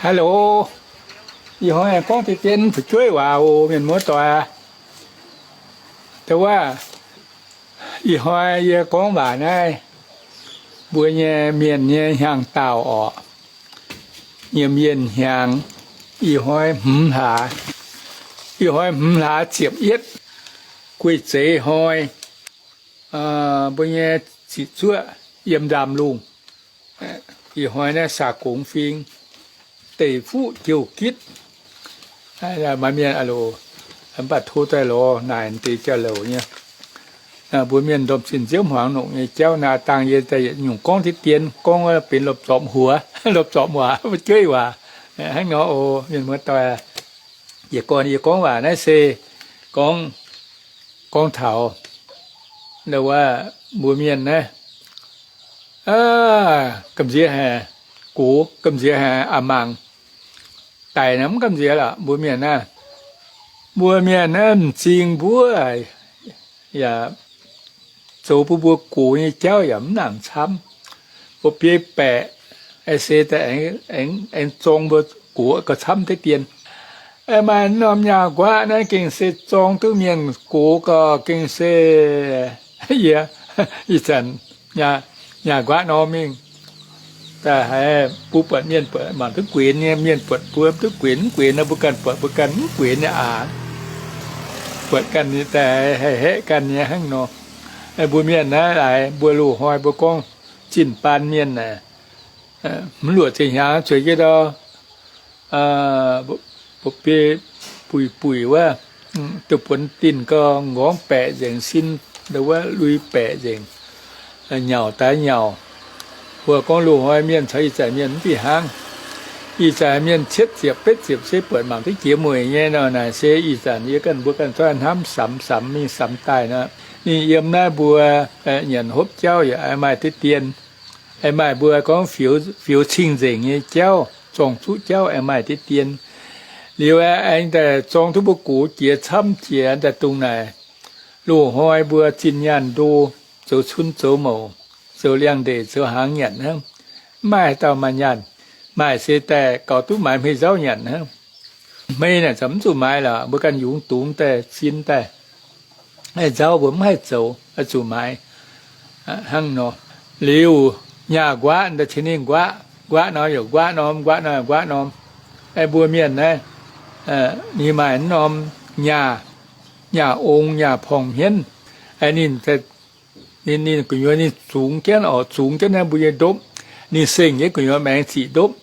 Hello, ih hnoi gorngv deix dien fu'jueiv waac oc, mienh muoz doic. Da'wuov, ih hnoi yie gorngv waac naaiv mbuo nyei mienh nyei hnyangx-daauh orqc. Nyiemc yienc hnyangx, ih hnoi hmz hlaax, ih hnoi hmz hlaax ziepc yietv, guei zeiz hnoi, mbuo nyei ziqc zuoqv yiem ndaamv-lungh. Ih hnoi naaiv saa-gongx fing, deic fuqv jouh gitv. Maaih mienh a'loc, mv baac tov daaih lorz naaic deix jauv-louc nyei. Mbuo mienh ndorm-zinh nziouv hmuangx nongc nyei jauv naaic dangh yie daaih yietc nyungc gorngv deix dien, gorngv benx lopv zorpc huox, lopv zorpc waac, fu'jueiv waac. Hnangv nor oc, mienh muoz doic. Yietc gorn yie gorngv waac naaiv se gorngv, gorngv taux wuov mbuo mienh naaiv, gamh nziex haic, gox gamh nziex haic, aav mangc daic naaiv mv gamh nziex lorqc. Mbuo mienh naaiv, mbuo mienh naaiv m'zing mbuov yaac zoux bun mbuo gox nyei jauv yaac mv nangc camv. Mbuo biei baeqc se daaih aengx zorng mbuo gox gauh camv deix dien. Maaih norm nyaah nquaqv naaiv gengh se zorng duqv mienh gox gauh gengh se, yie ih zanc nyaah nquaqv norm mingh daaih haiz bun buatc mienh buatc mangc duqv guenx nyei, mienh buatc mbuo duqv guenx mv guenx nor, mbuo ganh buatc mbuo ganh mv guenx nyei aac. Buatc ganh nyei daaih haih haeqv ganh nyei hnangv nor. Mbuo mienh naaiv laaix mbuo loz-hnoi mbuo gorngv zinh baan mienh naaic, mv luoqc ziepc hnyangx zueiz jienv ndau, mbuo biei buic buic wuov, duqv buonc dinh gau, nqorngv baeqc nzengc, sin ndau wuov lui baeqc nzengc, nyauc daaih nyauc. Mbuo gorngv loz-hnoi mienh caux ih zanc mienh mv fih hnangv. Ih zanc mienh cietv ziepc betv ziepc se buatc mangc duqv jiex mueic nyei nor. Naaic se ih zanc yie ganh mbuo ganh cuotv hnamv samx samx mingh samx daaih nor. Ninh yiem naaiv mbuo nyanc hopv jauv yaac maaih deix dien. Aengx maaih mbuo gorngv fioux cing-nzengc nyei jauv, zorng-zuqv jauv aengx maaih deix dien. Liuz aengx daaih zorng duqv mbuo gox jiex camv jiex daaih dongh naaic. Loz-hnoi mbuo zinh nyaanh ndo, zoux cun zoux mouc, zoux liangx-ndeic zoux hnaangx nyanc hnangv. Mv maaih haaix dauh maaih nyaanh. Maaih se daaih gaux duqv maaiz hmei nzauv nyanc hnangv. Hmei naaic za'gengh mv zuqc maaiz lorqc, mbuo ganh yungz dungz daaih sin daaih. Nzauv mbuo mv haih zoux, zuqc maaiz hnangv nor. Liuz nyaah nquaqv, daaih cingx ninh nquaqv, nquaqv norm yaac nquaqv norm, nquaqv norm yaac nquaqv norm. Mbuo mienh naaiv, ninh maaih norm nyaah, nyaah ong, nyaah porng hmien. Ninh, ninh gu'nyuoz ninh zungx jienv oc, zungx jienv naaiv mbuo nyei ndopv. Ninh seng jienv gu'nyuoz maengx ziqc ndopv.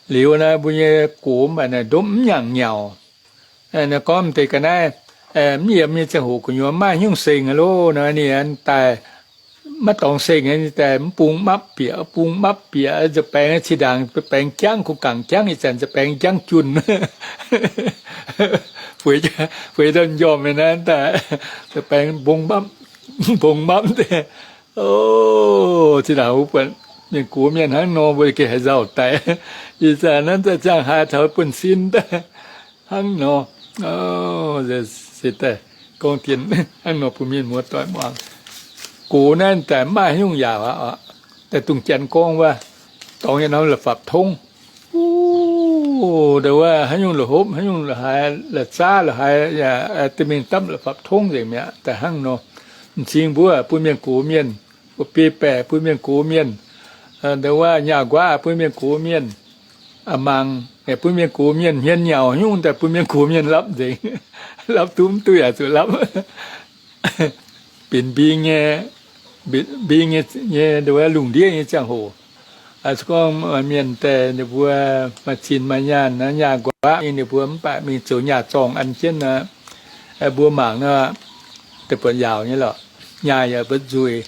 Liuz naaiv mbuo nyei gox mv baac naaiv ndopv mv nyaangc nyauc. Naaiv gorngv m'deix ga'naaiv mv yiem nyei ziangh hoc gu'nyuoz mv maaih haaix nyungc seng loh nor, ninh daaih maiv dorngx seng, ninh daaih mv bung mapv bieqc, bung mapv bieqc, nza'baengx zinh ndaangc baengx jangv, kuh gangc jangv, ih zanc nza'baengx jangv junh. Fueix ndorn njormh nyei naaiv daaih, nza'baengx mbong mapv, mbong mapv deix. O, zinh ndaangc mbuo buatc mienh gox mienh hnangv nor, mbuo gengh haaix nzauh daic. Ih zanc naaiv daaih ziangh haaix taux buonv-sin daaih hnangv nor. Se daaih gorngv dien hnangv nor bun mienh muoz-doic muangx. Gox naaiv daaih mv maaih haaix nyungc yaauc aqv. Daaih dongh janx gorngv wuov, dorngx nyei norm la'fapv tongv. O, ndau wuov haaix nyungc la'hopv, haaix nyungc la'haaix, la'zaav la'haaix, yaac da'mingh dapv la'fapv tongv nzengc mi'aqv. Daaih hnangv nor, m'zing mbuov bun mienh gox mienh, mbuo biei baeqc bun mienh gox mienh, ndau wuov nyaah nquaqv bun mienh gox mienh, a'maang bun mienh gox mienh, hmien nyauc nyungc daaih bun mienh gox mienh lapv nzengc. Lapv duqv mv duqv yaac zuqc lapv. Binc mbing nyei, mbing nyei, nyei ndau wuov lungh ndiev nyei ziangh hoc, se gorngv mienh daaih ninh mbuo maaih zinh maaih nyaanh, nyaah nquaqv ninh mbuo mv baac mingh zoux nyaah zorngh an jienv nor, mbuo mangc nor, daaih buatc yaauc nyei lorqc. Nyaah yaac buatc nzueic.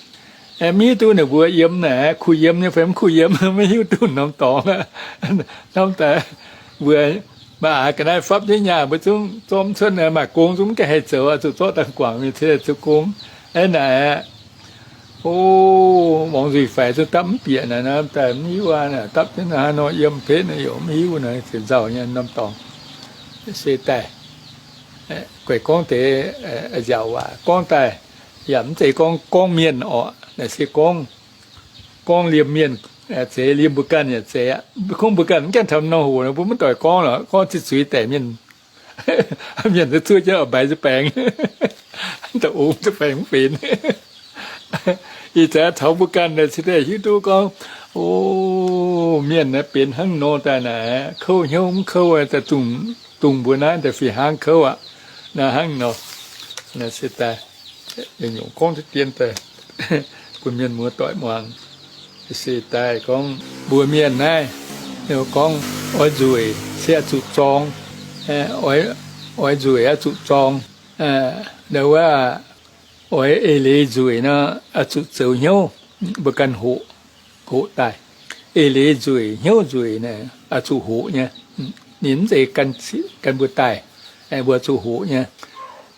Mv hiuv duqv ninh mbuo yiem naaic kuh yiem nyei fai mv kuh yiem, maiv hiuv duqv norm dorngx. Hnamv daaih mbuo maaih aax ga'naaiv fapv jienv nyaah mbuo zungv zorqv mv cuotv, maaih gong zungv mv gaengh haih zoux, zuqc zorqv daaih guangc mingh cingx daaih zoux gong. Aav naaic aqv. O, muangx nzuih faix zungv dapv mv bieqc naaic nor, daaih mv hiuv aqv. Dapv jienv haaix nor yiem betv naaic yaac mv hiuv naaic, ziouc nzauh nyei norm dorngx. Se daaih guaix gorngv deix nziaauc waac gorngv daaih, yaac mv zeiz gorngv gorngv mienh orqc, naaic se gorngv, gorngv liemh mienh, Zeiz liemh mbuo ganh yaac zeiz aqv. Kungx mbuo ganh mv gaengh taux norm hoc nor, mbuo maiv doic gorngv lorqc. Gorngv ziqc zuiz daic mienh, mienh zuov jienv oix mbaix nza'baengx, da'ong nza'baengx mv benx. Ih zanc taux mbuo ganh naaic cingx daaih hiuv duqv gorngv, o, mienh naaiv benx hnangv nor daaih naaic, kouv hnyouv mv kouv daaih dungx, dungx mbuo naaiv daaih fih hnangv kouv aqv. Naaiv hnangv nor, se daaih, nyungc gorngv deix dien daaih bun mienh muoz-doic muangx. Se daaih gorngv mbuo mienh naaiv, gorngv oix nzueic se oix zuqc zorng, oix nzueic oix zuqc zorng. Ndau wuov, oix eix leiz nzueic nor, oix zuqc zoux hnyouv, mbuo ganh hoqc, hoqc daaih. Eix leiz nzueic, hnyouv nzueic naaic, oix zuqc hoqc nyei. Ninh mv zeiz gan, gan mbuo daaih, mbuo zuqc hoqc nyei.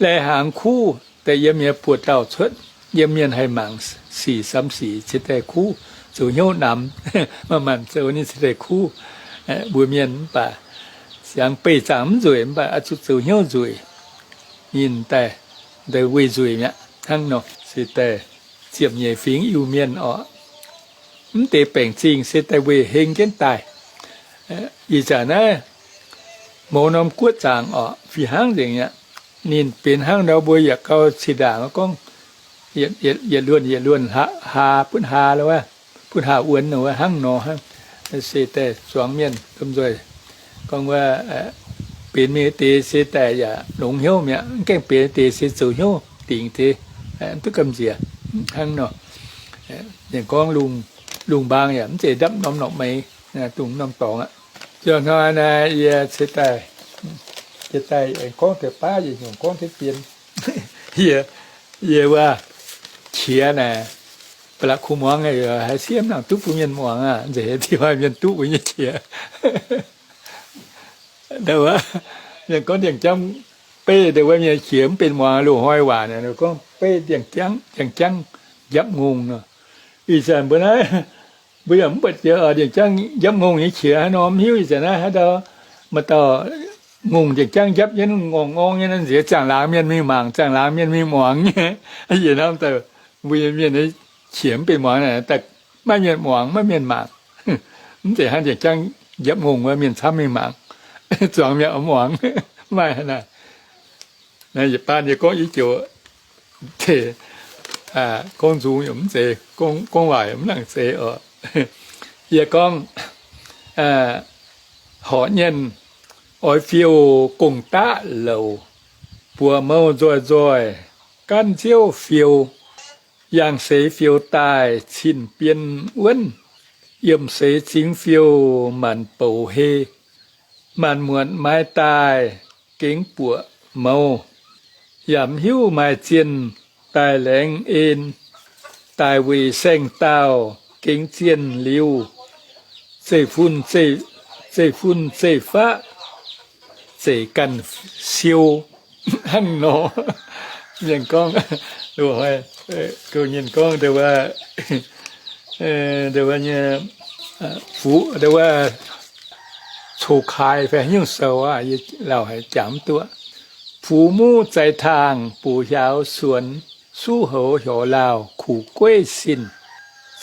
Lai-hnaangx kuv daaih yiem nyei buoz-dauh cuotv, yiem mienh haih mangc sic samx sic cingx daaih kuv, zoux hnyouv namx, manc-manc zoux ninh cingx daaih kuv. Mbuo mienh mv baac siangx beih zaangc mv nzueic mv baac oix zuqc zoux hnyouv nzueic. Ninh daaih, daaih weih nzueic mi'aqv hnangv nor, se daaih ziepc nyeic fingx Iu-Mienh orqc, mv deix baengc zingh se daaih weih heng jienv daaih. Ih zanc naaiv mouz norm guoqv zaangc orqc, fih hnangv nzengc mi'aqv. Ninh benx hnangv nor mbuo yietc gau cih ndaangc gorngv, yietc luonh yietc luonh haa, butv haa lo wuov, butv haa wuonx nor wuov hnangv nor hnangv. Se daaih zuangx mienh domh nzoih gorngv wuov, benx mingh deix se daaih yaac longx hnyouv mi'aqv. Mv gaengh benx deix se zoux hnyouv dingc deix, mv duqv gamh nziex hnangv nor. Ninh gorngv lungh mbaang yaac mv zeiz ndapv norm norqc meix, dongh norm dorngx aqv. Ziouc hnoi naaiv yie ceix daaih, ceix daaih aengx gorngv deix baav yietc nyungc gorngv deix dien. Yie, yie wuov qiex naaic, ba'laqc kuv muangx haaix sieqv mv nangc duqv bun mienh muangx aqv. Nzengc heix diuh maaih mienh duqv mbuo nyei qiex. Ndau wuov, mienh gorngv ndiangx-jangv beiv ndau wuov nyei qiex mv benx muangx, loz-hnoi waac naaic gorngv beiv ndiangx-jangv, ndiangx-jangv njapv ngongh nor. Ih zanc mbuo naaiv, mbuo yaac mv buatc jiex ndiangx-jangv njapv ngongh nyei qiex haaix nor, mv hiuv. Ih zanc naaiv haaix dauh, maaih dauh ngongh ndiangx-jangv njapv jienv ngorngh ngorng nyei nor, nziex ziangh laangz mienh mingh mangc, ziangh laangz mienh mingh muangx nyei. Yietc norm daaih mbuo nyei mienh qiex mv benx muangx naaic, daaih maiv mienh muangx, maiv mienh mangc. Mv zeiz hnangv ndiangx-jangv njapv ngongh wuov mienh camv mingh mangc, zuangx mienh oix muangx. Mv maaih haaix naaic. Naaiv yietc baan yie gorngv i joux, gorngv nzung yaac mv zeiz, gorngv waaic yaac mv nangc zeiz oc. Yie gorngv, horc nyienh oix fiou gong-daqv louc, buoz-mouh nzoih nzoih, gaanv nziouv fiou, yangh seix fiou daaih cin-bien wuonv, yiem seix zingx fiou maanc bouc hei, maanc muotc maaiz daaih gengx buoqc mouz, yaac mv hiuv maaih zienh daaih laengz en, daaih weic saeng-daauh gengx zienh liuz, zeiv-fun, zeiv-fun zeiv-faqv zeiv ganh siou hnangv nor. Mienh gorngv, loz-hnoi, gorngv nyienh gorngv, wuov, coqv-kaaix fai hnyouv sou aqv, lauh haic jangx mv duqv. Fuqv muv zaaix taangh buqc hiaaux suonx, suv houx hiorc laauh kuqc gueiv sin,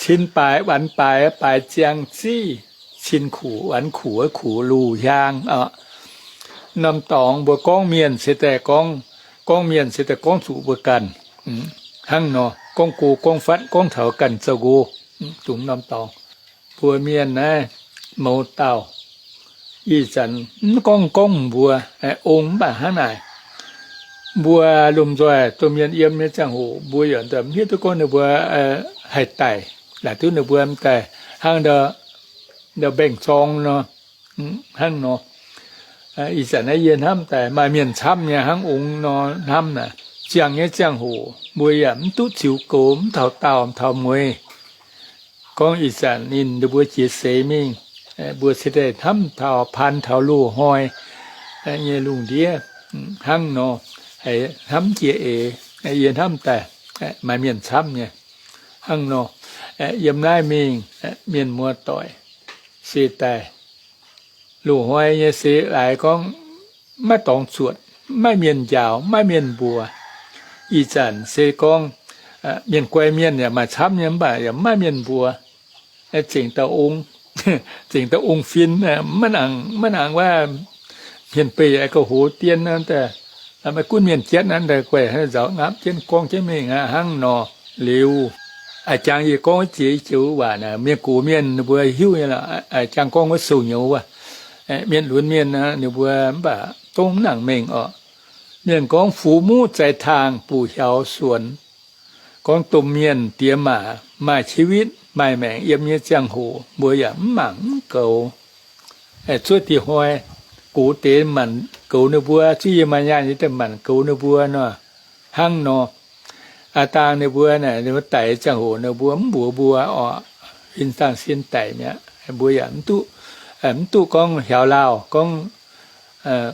cin baaix wanx baaix, baaix ziang ziv, cin kuqc wanx kuqc, kuqc luh hiaang oc. Norm dorngx mbuo gorngv mienh se daaih gorngv, gorngv mienh se daaih gorngv zuqc mbuo ganh hnangv nor, gorngv go gorngv fatv gorngv taux ganh zoux nqo, dongh norm dorngx. Mbuo mienh naaiv mouz dauh, ih zanc mv gorngv gorngv mbuo, ong mv baac hnangv naaic, mbuo lomh nzoih domh mienh yiem nyei ziangh hoc mbuo yaac mv hiuv duqv gorngv ninh mbuo haih daic, laaic duqv ninh mbuo daaih hnangv ndau mbaengx-zorng nor, hnangv nor. Ih zanc naaiv yie hnamv daaih maaih mienh camv nyei hnangv ong nor hnamv naaic, ziangh nyei ziangh hoc mbuo yaac mv duqv ziux goux, mv taux daauh mv taux mueiz. Gorngv ih zanc ninh mbuo jiex seix mingh, mbuo cingx daaih hnamv taux paan taux loz-hnoi nyei lungh ndiev hnangv nor, hnamv jiex eix. Yie hnamv daaih maaih mienh camv nyei hnangv nor. Yiem naaiv mingh, mienh muoz-doic se daaih loz-hnoi nyei se laaix gorngv maiv dorngx zuotc, maiv mienh njaaux, maiv mienh mbuox. Ih zanc se gorngv mienh guai mienh yaac maaih camv nyei mv baac yaac maiv mienh mbuox. zengc dauh ong, zengc dauh ong-fin, maiv nangc, maiv nangc wuov hmien-beih ga'hoz dien, maiv gunv mienh jatv naaiv, guaih nzaaux ngapv jienv gorngv jienv mingh aqv hnangv nor. Liuz, a'jang yie gorngv ziex joux waac naaic, mienh gox mienh ninh mbuo hiuv nyei lorqc. A'jang gorngv wuov sou-nyouz wuov, mienh lunx mienh ninh mbuo mv baac dongh mv nangc mengh orqc. Mienh gorngv, Fuqv muqv zaaix taangh, buqc hiaux suonx. Gorngv domh mienh diex maac maaih ชีวิต, maaih maengc yiem nyei ziangh hoc, mbuo yaac mv mangc mv goux. Zuov diex hnoi, gox deix manc goux ninh mbuo, zuov yie maaih nyaanh nyei daaih manc goux ninh mbuo nor, hnangv nor. Aa dangh ninh mbuo naaic, ninh mbuo daic ziangh hoc ninh mbuo mv mbuox mbuo orqc, fin-saeng-sin daic mi'aqv. Mbuo yaac mv duqv, mv duqv gorngv hiaux laauh, gorngv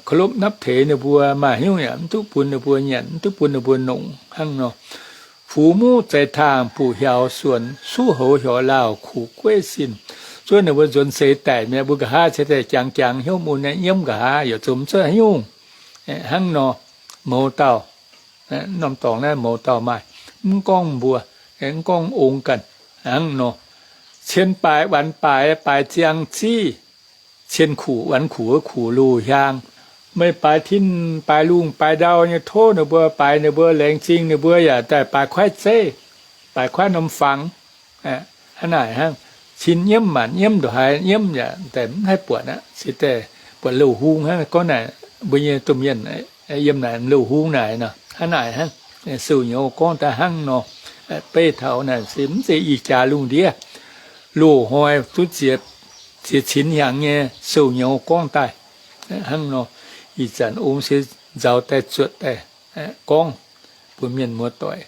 keluv napv teix ninh mbuo, maaih hnyouv yaac mv duqv bun ninh mbuo nyanc, mv duqv bun ninh mbuo nongc hnangv nor. Fuqv muqv zaaix taangh, buqc hiaux suonx, suv houx hiaux laauh, kuqv gueiv sin. Zuov ninh mbuo nzuonx seix daic mi'aqv, mbuo nqa'haav cingx daaih jangx jangx hnyouv mun nyei, nyiemv nqa'haav yaac zungv mv cuotv haaix nyungc hnangv nor. Mouz dauh, norm dorngx naaiv mouz dauh maaih, mv gorngv mbuo, mv gorngv ong ganh hnangv nor. Cien baaix wanx baaix, baaix ziang ziv, cien kuqc wanx kuqc, kuqc loz hiaang. Meih baaix tin baaix lungh baaix ndau nyei tov ninh mbuo baaix, ninh mbuo laengz zingh ninh mbuo yaac daaih baaix kuaaiv zeiv, baaix kuaaiv norm fangx. Hnangv naaic hnangv, cin nyiemv maanc nyiemv ndongc haaix nyiemv yaac daaih mv haih buatc aqv. Se daaih buatc louh hung hnangv, gorngv naaic mbuo nyei domh mienh yiem naaic louh hung naaic nor, hnangv naaic hnangv. Sou-nyouz gorngv daaih hnangv nor. Beiv taux naaic se mv zeiz ih jaax lungh ndiev, loz-hnoi duqv ziex, ziex cin hnyangx nyei sou-nyouz gorngv daaih hnangv nor. Ih zanc ong se nzauz daaih zuotc daaih gorngv bun mienh muoz-doic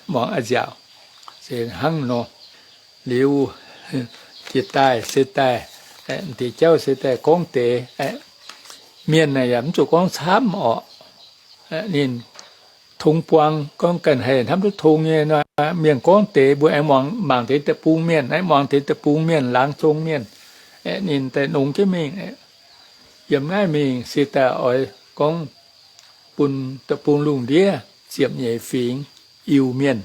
muangx a'nziaauc. Se hnangv nor. Liuz, jiex daaih se daaih, m'diex jauv se daaih gorngv deix, mienh naaic yaac mv zuqc gorngv camv orqc. Ninh tong buang gorngv ganh haih hnamv duqv tong nyei nor, mienh gorngv deix mbuo aengx muangx, mangc deix deic-bung mienh, aengx muangx deix deic-bung mienh, laangz zong mienh, ninh daaih nongx jienv mingh, yiem naaiv mingh se daaih oix gorngv bun deic-bung lungh ndiev ziepc nyeic fingx Iu-Mienh,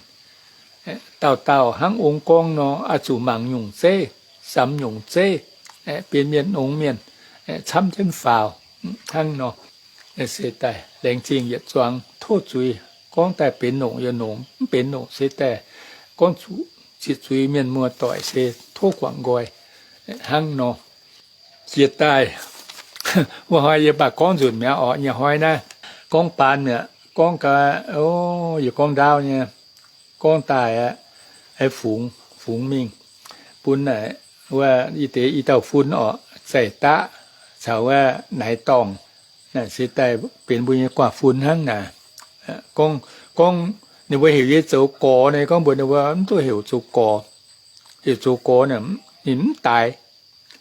dauh dauh hnangv ong gorngv nor, oix zuqc mangc nyungc zeiv, samx nyungc zeiv, benx mienh nongx mienh, camv jienv faaux hnangv nor. Se daaih laengz zingh yietc zuangx tov zuiz, gorngv daaih benx nongc yaac nongc, mv benx nongc se daaih gorngv zuqc zieqc zuiz mienh muoz-doic se tov guangc nqoi hnangv nor. Jiex daaih, wuov hnoi yie mv baac gorngv nzunc mi'aqv orqc. Nyei hnoi naaiv gorngv baan mi'aqv, gorngv gaax, o, yie gorngv ndaauv nyei, gorngv daaih aqv, fungx, fungx mingh bun naaic wuov i deix i dauh fun orqc, Zaih Daqv caux wuov Naaiv Dorngh. Naaic se daaih benx mbuo nyei guaav fun hnangv naaic. Gorngv, gorngv ninh mbuo heuc yie zoux gorx naaic, gorngv mbuox ninh mbuo mv duqv heuc zoux gorx. Heuc zoux gorx naaic ninh mv daic.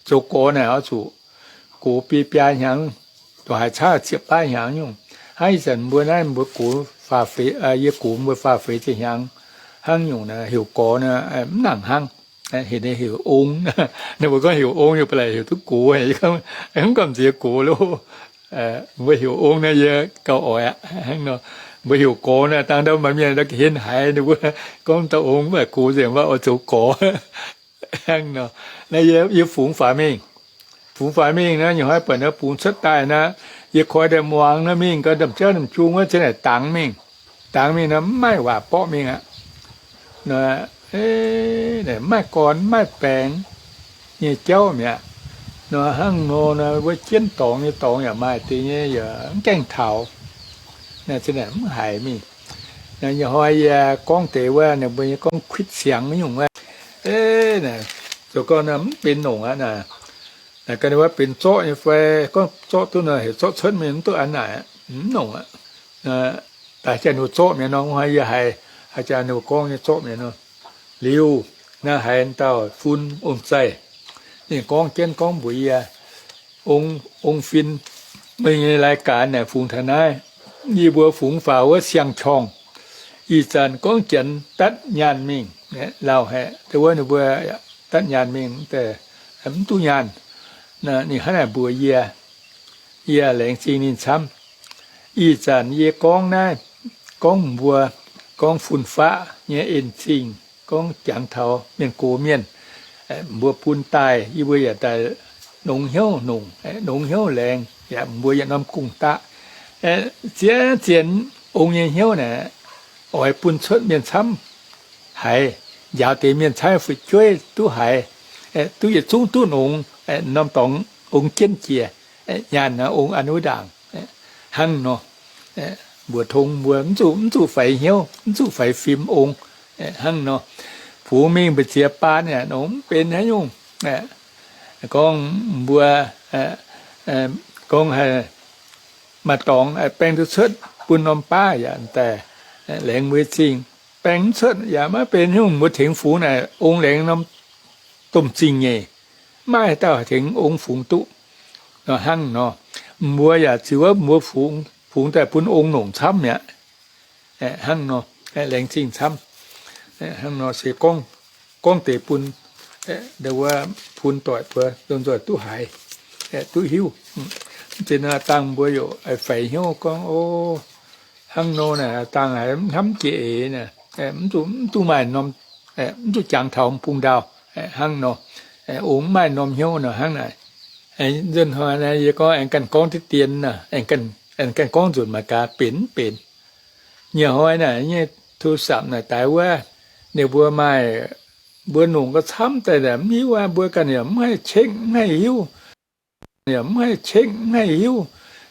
Zoux gorx naaic oix zuqc gox biei biaa hnyangx, ndongc haaix caqv ziepc baav hnyangx nyungc. Hnangv ih zanc mbuo naaiv mbuo gox faah feix, yie gox mbuo faah feix ziepc hnyangx hnangv nyungc naaic heuc gorx naaic mv nangc hnangv. Heuc ninh heuc ong, ninh mbuo gorngv heuc ong, yie ba'laqc heuc duqv gox, mv gamh nziex gox loh. Mbuo heuc ong naaiv yie gauh oix aqv. Hnangv nor, mbuo heuc gorx naaiv dangh ndau maaih mienh ndau ga'hlen haiz ninh mbuo gorngv dauh ong mv baac gox nzengc, mv baac oix zoux gorx. Hnangv nor, naaiv yie, yie fungx faaux mingh. Fungx faaux mingh naaiv, nyei hnoi buatc naaiv bungx cuotv daaih naaiv, yie koi daaih muangx naaiv mingh gau, ndamv jauv ndamv jung wuov za'naaic dangx mingh. Dangx mingh naaiv mv maaih waac borqv mingh aqv. Mv maaih gorn, mv maaih baengx nyei jauv mi'aqv. Nor hnangv nor, wuov jienv dorngx nyei dorngx yaac maaih deix nyei, yaac mv gaengh taux. Naaiv za'naaic mv haiz mingh. Naaiv nyei hnoi yie gorngv deix wuov, ninh mbuo nyei gorngv kuitv siangx nyungc wuov. Zoux gau naaiv mv benx nongc aqv naaic. Naaic ga'naaiv wuov benx zorqv nyei fai, gorngv zorqv duqv nor heuc zorqv cuotv mingh mv duqv aqv naaic, mv nongc aqv. Daaih jaax ninh zorqv mi'aqv nor, hnoi yie haiz, haiz jaax ninh gorngv nyei zorqv mi'aqv nor. Liuz, naaiv haiz dauh fun ong-zaih, ninh gorngv jienv gorngv mbuox yie, Ong, ong-fin, meih nyei รายการ naaic fungx taux naaiv, yie mbuo fungx faaux wuov siang-qorngh. Ih zanc gorngv janx datv nyaanh mingh, lauh haic, dongh wuov ninh mbuo datv nyaanh mingh, mv duqv nyaanh. Ninh hnangv naaic mbuox yie, yie laengz zingh ninh camv. Ih zanc yie gorngv naaiv, gorngv mbuo, gorngv fun-faqv nyei en-zingh, gorngv jangx taux mienh gox mienh, Mbuo bun daaih, yie mbuo yaac daaih nongx hnyouv nongc, nongx hnyouv laengz, yaac mbuo yietc norm gong-daqv. Zien-zien ong nyei hnyouv naaic, oix bun cuotv mienh camv haiz, njaaux deix mienh camv fu'jueiv duqv haiz, duqv yietc zungv duqv nongx, norm dorngx ong jienv jiex, nyaanh ong an wuov ndaangc. Hnangv nor, mbuox tong mbuo mv zuqc, mv zuqc faix hnyouv, mv zuqc faix fim ong. Hnangv nor, fungx mingh mbu'ziex baan yaac nongx mv benx haaix nyungc. Gorngv mbuo, gorngv haih maaih dorngx baeng duqv cuotv bun norm baav yaac daaih laengz mbuo zingh. Baeng mv cuotv yaac maiv benx nyungc, mbuo tengx fungx naaic ong laengz norm domh zingh nyeic, maiv maaih dauh tengx ong fungx duqv. Nor hnangv nor, mbuo yaac ziux wuov mbuo fungx, fungx daaih bun ong nongc camv mi'aqv. Hnangv nor, laengz zingh camv. Hnangv nor se gorngv, gorngv deix bun wuov bun doic mbuo nzunc nzoih duqv haiz, duqv hiuv. Mv zeiz nor dangh mbuo yaac faix hnyouv gorngv, o, hnangv nor naaic dangh haiz hnamv jiex eix naaic, mv zuqc, mv zuqc maaih norm, mv zuqc jangx taux bung ndau. Hnangv nor, ong mv maaih norm hnyouv nor hnangv naaic. Nzunc hnoi naaic yie gorngv aengx ganh gorngv diqv dien, aengx ganh gorngv nzunc mangc gaax benx mv benx. Nyiec hnoi naaic nyei โทรศัพท์ naaic daix wuov, ninh mbuo maaih, mbuo nongc gauh camv daaih naaic mv hiuv aqv, mbuo ganh yaac mv haih cengv mv haih hiuv, yaac mv haih cengv mv haih hiuv.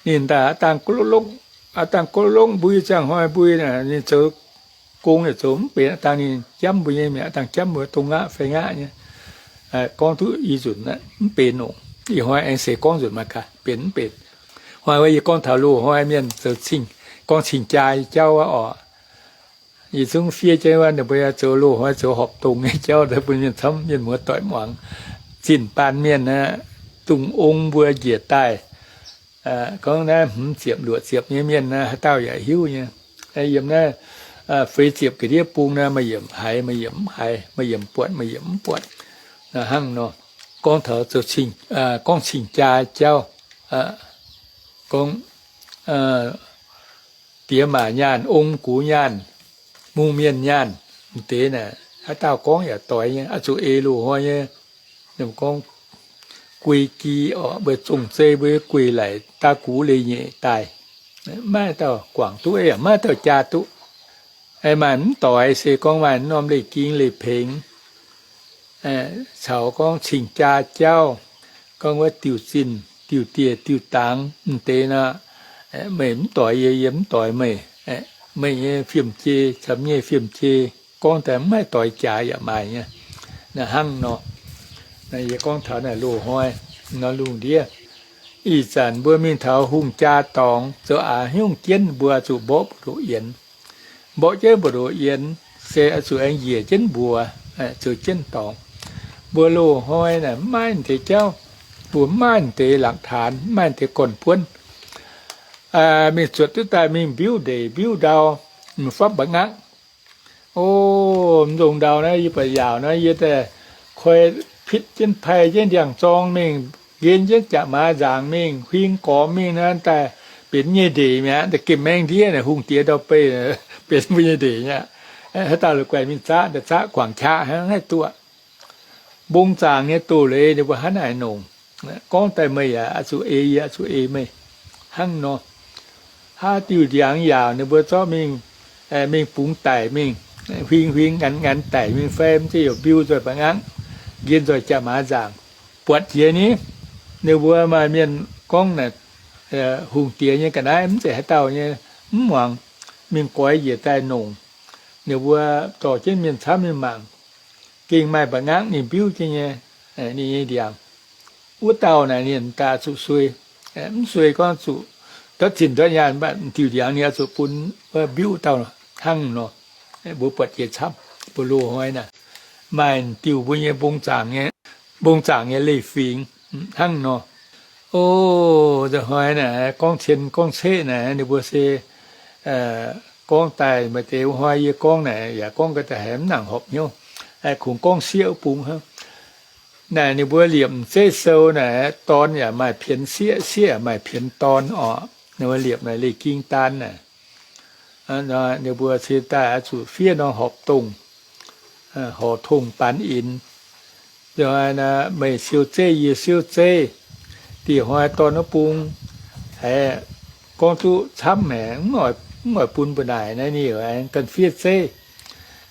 Ninh daaih aav dangh goloqv longv, aav dangh goloqv longv mbui ziangh hnoi mbui naaic ninh zoux gong yaac zoux mv benx, aav dangh ninh jamv mbuo nyei mi'aqv, aav dangh jamv mbuo dongh ngaqv fai ngaqv nyei. Gorngv duqv i nzunc mv benx nongc. Ih hnoi aengx seix gorngv nzunc mangc gaax benx mv benx. Hnoi wuov yie gorngv taux loz-hnoi mienh zoux cing, gorngv cing-jaa jauv aqv oc. Yie zungv fiev jienv wuov ninh mbuo zoux loz-hnoi zoux horpc dongh nyei jauv daaih bun mienh camv mienh muoz doic muangx. Zinh baan mienh aeqv, dongh ong mbuo njiec daaih, gorngv naaiv hmz ziepc luoqc ziepc nyei mienh aeqv, haaix dauh yaac hiuv nyei. Yiem naaiv feix ziepc ga'ndiev bung naaiv maaih yiemc haiz maaih yiemc mv haiz, maaih yiemc buatc maaih yiemc mv buatc. Hnangv nor, gorngv taux zoux, gorngv cing-jaa jauv, gorngv diex maac nyaanh, ong gux nyaanh, mungh mienh nyaanh, m'deix naaic haaix dauh gorngv yaac doix nyei, oix zuqc eix loz-hnoi nyei. Gorngv guei gi oc, mbuo zong zei mbuo guei laic daa gux leiz-nyeic daaih, maiv dauh guangc duqv, yaac maiv dauh jaa duqv. Maaih mv doix se gorngv maaih norm leiz-ging leiz-pengx caux gorngv cing-jaa jauv, gorngv wuov diuh zinh diuh dieh diuh dangx m'deix nor, meih mv doix yie, yie mv doix meih. Meih nyei fiem-jei caux yie nyei fiem-jei gorngv daaih mv haih doix jaax yaac maaih nyei. Naaiv hnangv nor, yie gorngv taux naaic loz-hnoi nor lungh ndiev, ih zanc mbuo mingh taux hungh jaa dorngx zoux aax hnyungv jienv mbuo zuqc mborqv mbu'ndoqc yienx. Mborqv jienv mbu'ndoqc yienx se oix zuqc aengx njiec jienv mbuox zoux jienv dorngx. Mbuo loz-hnoi naaic mv maaih deix jauv, mbuo mv maaih deix หลักฐาน, mv maaih deix gorn-buonv. Mingh zuotc duqv daaih mingh mbiuv ndeic mbiuv ndau, mingh fapv mba'ngakv. O, mv nzong ndau naaiv yie buatc yaauc naaiv yie daaih koi pitv jienv pai jienv ndiangx-zorng mingh, nqen jienv jaax-maaz nzaangc mingh, huing gormx mingh naaiv daaih benx nyei ndeic mi'aqv. Da'gem maengh ndiev naaic hungh diex ndau-beih benx mbuo nyei ndeic mi'aqv. Haaix dauh la'guaih mingh zaqv, da'zaqv guangc qaqv hnangv haih duqv. Mbong zaangc nyei doz-leiz ninh mbuo hnangv naaic nongc. Gorngv daaih meih yaac oix zuqc ei, yie oix zuqc ei meih. Hnangv nor, haaix diuh ndiangx yaauc ninh mbuo zorqv mingh, mingh bungx daic mingh, huing huing nganx nganx daic mingh fai mv zeiz yaac mbiu nzoih mba'ngakv, nqen nzoih jaax-maaz nzaangc, buatc jiex ni. Ninh mbuo maaih mienh gorngv naaic, hungh diex nyei ga'naaiv mv zeiz haaix dauh nyei, mv muangx, mingh goix njiec daaih nongc. Ninh mbuo dorh jienv mienh camv mingh mangc, gengh maaih mba'ngakv ninh mbiuv jienv nyei, ninh nyei ndiangx. Wuov dauh naaic ninh daaih zuqc suei. Mv suei gorngv zuqc ndortv zinh ndortv nyaanh, mv baac diuh ndiangx ninh oix zuqc bun wuov mbiuv dauh hnangv nor. Mbuo buatc jiex camv, mbuo loz-hnoi naaic maaih diuh mbuo nyei mbong zaangc nyei, mbong zaangc nyei leiz-fingx hnangv nor. O, nzunc hnoi naaic gorngv cien gorngv ceqv naaic ninh mbuo se gorngv daaih maaih deix wuov hnoi yie gorngv naaic yaac gorngv ga'daaih haiz mv nangc horpc hnyouv, kungx gorngv sieqv wuov bung hnangv. Naaic ninh mbuo liepc m'zeiv sou naaic dorn yaac maaih pienx sieqv, sieqv yaac maaih pienx dorn orqc. Ninh mbuo liepc naaic leiz-ging daan naaic, ninh mbuo cingx daaih oix zuqc fiev norm horpc dongh, horpc tongh baanx inx, Meih siou zeiv, yie siou zeiv, dieh hnoi dorn wuov bung haiz gorngv duqv camv haic, mv oix bun mbu'naaic naaiv, ninh aengx ganh fiev zeiv.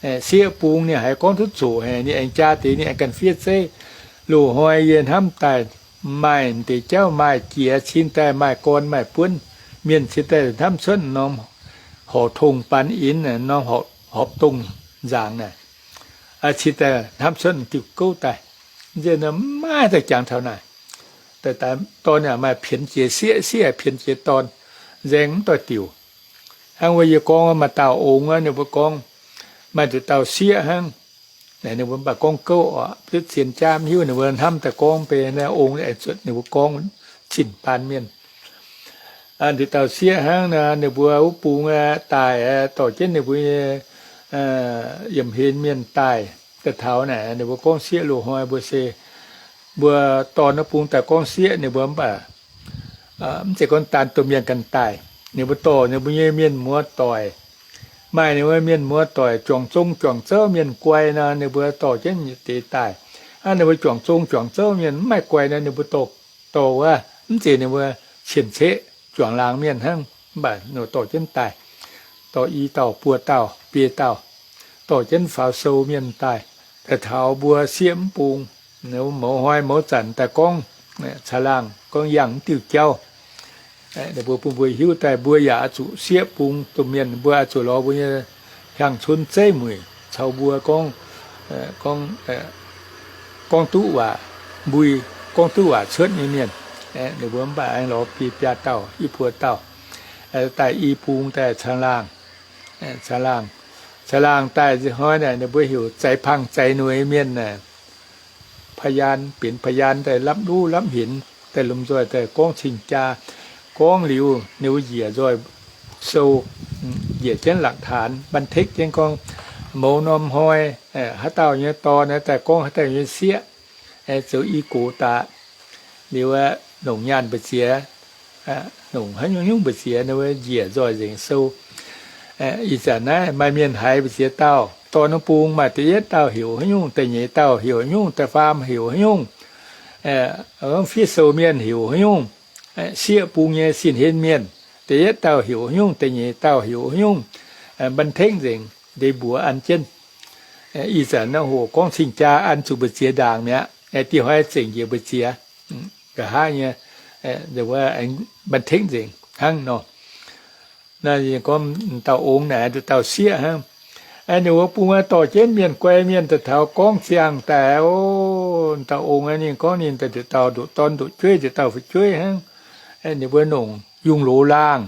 Sieqv bung ninh haiz gorngv duqv zoqc haic, ninh aengx jaa deix, ninh aengx ganh fiev zeiv. Loz-hnoi yie hnamv daaih maaih deix jauv, maaih jiex cin daaih, maaih gorn maaih buonv, mienh cin daaih hnamv cuotv norm horqc tongh baan inx, norm horpc dongh nzaangc naaic, cin daaih hnamv cuotv diuh gouv daaih. Mv zeiz maiv daaih jangx taux naaic. Dorn yaac maaih pienx jiex sieqv, sieqv pienx jiex dorn, nzaeng mv doix diuc. Hnangv wuov yie gorngv maaih dauh ongx, ninh mbuo gorngv maaih nduqc dauh sieqv hnangv. Ninh mbuo mv baac gorngv gouv oc, zien jaav mv hiuv, ninh mbuo hnamv daaih gorngv beiv naaiv ongx aengx zuotc ninh mbuo gorngv cin baan mienh. Nduqc dauh sieqv hnangv nor, ninh mbuo wuov bung daaih, dorh jienv ninh mbuo nyei yiemc hlen mienh daaih. Daaih taux naaic ninh mbuo gorngv sieqv loz-hnoi mbuo se, mbuo dorh wuov bung daaih gorngv sieqv, ninh mbuo mv baac mv zeiz gorngv daan domh mienh ganh daaih. Ninh mbuo dorh ninh mbuo nyei mienh muoz doic, maaih ninh mbuo mienh muoz doic juangc zong juangc zouv mienh guai nor, ninh mbuo dorh jienv deix daaih. Hnangv ninh mbuo juangc zong juangc zouv mienh mv maaih guai nor, ninh mbuo dorh, dorh wuov mv zeiz ninh mbuo cien-ceqv juangc laangz mienh hnangv, mv baac ninh dorh jienv daaih, dorh i dauh buo dauh biei dauh, dorh jienv faaux sou mienh daaih. Daaih taux mbuo sieqv mv bung, mouz hnoi mouz zanc daaih gorngv caangh laangh, gorngv yangh mv diuh jauv. Ninh mbuo bun mbuo hiuv daaih, mbuo yaac oix zuqc sieqv bung domh mienh, mbuo oix zuqc lorz mbuo nyei hiaang cun zeiv mueic caux mbuo gorngv, gorngv, gorngv duqv waac mbui, gorngv duqv waac cuotv nyei mienh. Ninh mbuo mv baac aengx lorz biei biaa dauh, i buo dauh, daaih i bung daaih caangh laangh, caangh laangh, caangh laangh daaih hnoi naaic ninh mbuo heuc zeix pangh zeix noic mienh naaic, พยาน, benx พยาน daaih lapv luv lapv hinc, daaih lomh nzoih daaih gorngv cing-jaa. Gorngv liuz ninh mbuo njiec nzoih sou, njiec jienv หลักฐานบันทึก jienv gorngv mouz norm hnoi haaix dauh nyei dorn daaih gorngv haaix dauh nyei sieqv, zoux i gox daaih. Liuz aeqv, nongc nyaanh mbu'ziex, nongc haaix nyungc nyungc mbu'ziex, ninh mbuo njiec nzoih nzengc sou. Ih zanc naaiv maaih mienh haiz mbu'ziex dauh, dorn wuov bung maaih da'yietv dauh heuc haaix nyungc, da'nyeic dauh heuc haaix nyungc, da'faam heuc haaix nyungc, fiev sou mienh heuc haaix nyungc, sieqv bung nyei sin hlen mienh, da'yietv dauh heuc haaix nyungc, da'nyeic dauh heuc haaix nyungc, บันทึก nzengc, deix mbuox an jienv. Ih zanc naaiv hoc gorngv cing-jaa an zuqc mbu'ziex ndaangc mi'aqv. Dieh hnoi zengc njiec mbu'ziex, nqa'haav nyei, บันทึก nzengc hnangv nor. Naaiv gorngv dauh ongx naaic, dauh sieqv hnangv. Ninh mbuo bung dorh jienv mienh guai mienh daaih taux gorngv ziangh daaih, o, dauh ongx ninh gorngv ninh daaih nduqc dauh nduqc dorn nduqc jueiv, nduqc dauh fu'jueiv hnangv. Ninh mbuo nongc yungh loz laangh,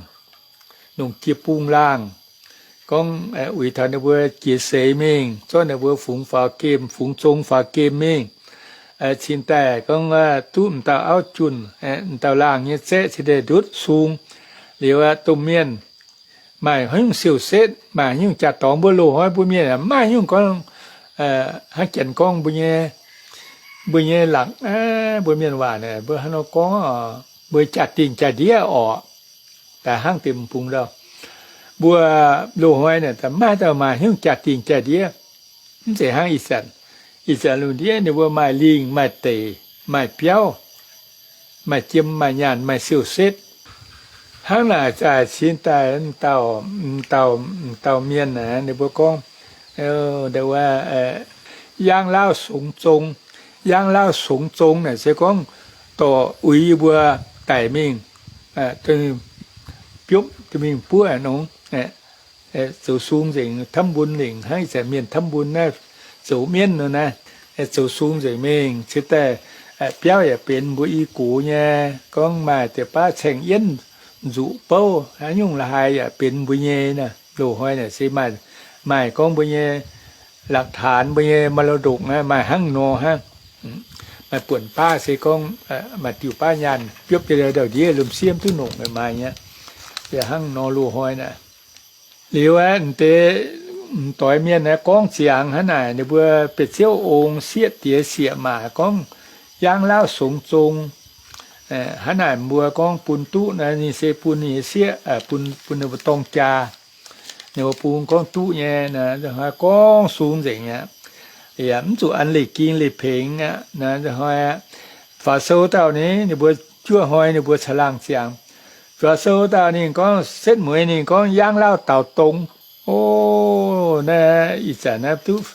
nongc jiex bung laangh, gorngv uix taux ninh mbuo jiex seix mingh, zorqv ninh mbuo fungx faaux gemh, fungx zong faaux gemh mingh. Cingx daaih gorngv duqv m'dauh auv junh, m'dauh laangh nyei zaeqv cingx daaih ndutv sung. Liuz aqv, domh mienh maaih haaix nyungc siou-setv, maaih haaix nyungc jaa-dorngx, mbuo loz-hnoi mbuo mienh maaih haaix nyungc gorngv, hnangv janx gorngv mbuo nyei, mbuo nyei laangz, mbuo mienh waac naaic, mbuo hnangv nor gorngv, mbuo jaa-dingh jaa-ndiev orqc. Daaih hnangv deix m'bung ndau, mbuo loz-hnoi naaic daaih maiv maaih dauh maaih haaix nyungc jaa-dingh jaa-ndiev. Mv zeiz hnangv ih zanc. Ih zanc lungh ndiev ninh mbuo maaih lingh maaih deic, maaih biauv, maaih jiem maaih nyaanh maaih siou-setv. Hnangv naaic zaaic cingx daaih dauh, dauh, dauh mienh aeqv, ninh mbuo gorngv, yaangv lauv songx zong. Yaangv lauv songx zong naaic se gorngv dorh uix yie mbuo daic mingh, biopv mingh buov nongx, zoux sung nzengc, ทำบุญ nzengc, hnangv ih zanc mienh ทำบุญ naaiv, zoux mienv nor naaiv, zoux sung nzengc mingh cingx daaih, biauv yaac benx mbuo i gox nyei. Gorngv maaih deix baav caeng yienv nzuqc bouv, haaix nyungc la'haaix yaac benx mbuo nyei naaiv. Loz-hnoi naaic se maaih, maaih gorngv mbuo nyei หลักฐาน mbuo nyei มรดก naaiv maaih hnangv nor hnangv. Maaih buonc baav se gorngv maaih diuh baav nyaanh biopv jienv ndau-ndiev lomh sieqv mv duqv nongc, maaih nyei. Yaac hnangv nor loz-hnoi naaic. Liuz aeqv, m'deix m'doix mienh aeqv, gorngv ziangx hnangv naaic, ninh mbuo bieqc ziouv ong sieqv diex sieqv maac gorngv yaangv lauv songx zong. Hnangv naaic mbuo gorngv bun duqv naaiv, ninh se bun ninh nyei sieqv, bun, bun ninh mbuo dorng jaa. Ninh mbuo bun gorngv duqv nyei, gorngv sung nzengc aqv. yaac mv zuqc an leiz-ging leiz-pengx aqv. Naaiv hnoi aqv, faaux sou dauh ni, ninh mbuo juov hnoi ninh mbuo caangh laangh ziangx. Faaux sou dauh ninh gorngv, setv mueiz ninh gorngv, Yaangv lauv daaux dong. O, naaiv ih zanc naaiv duqv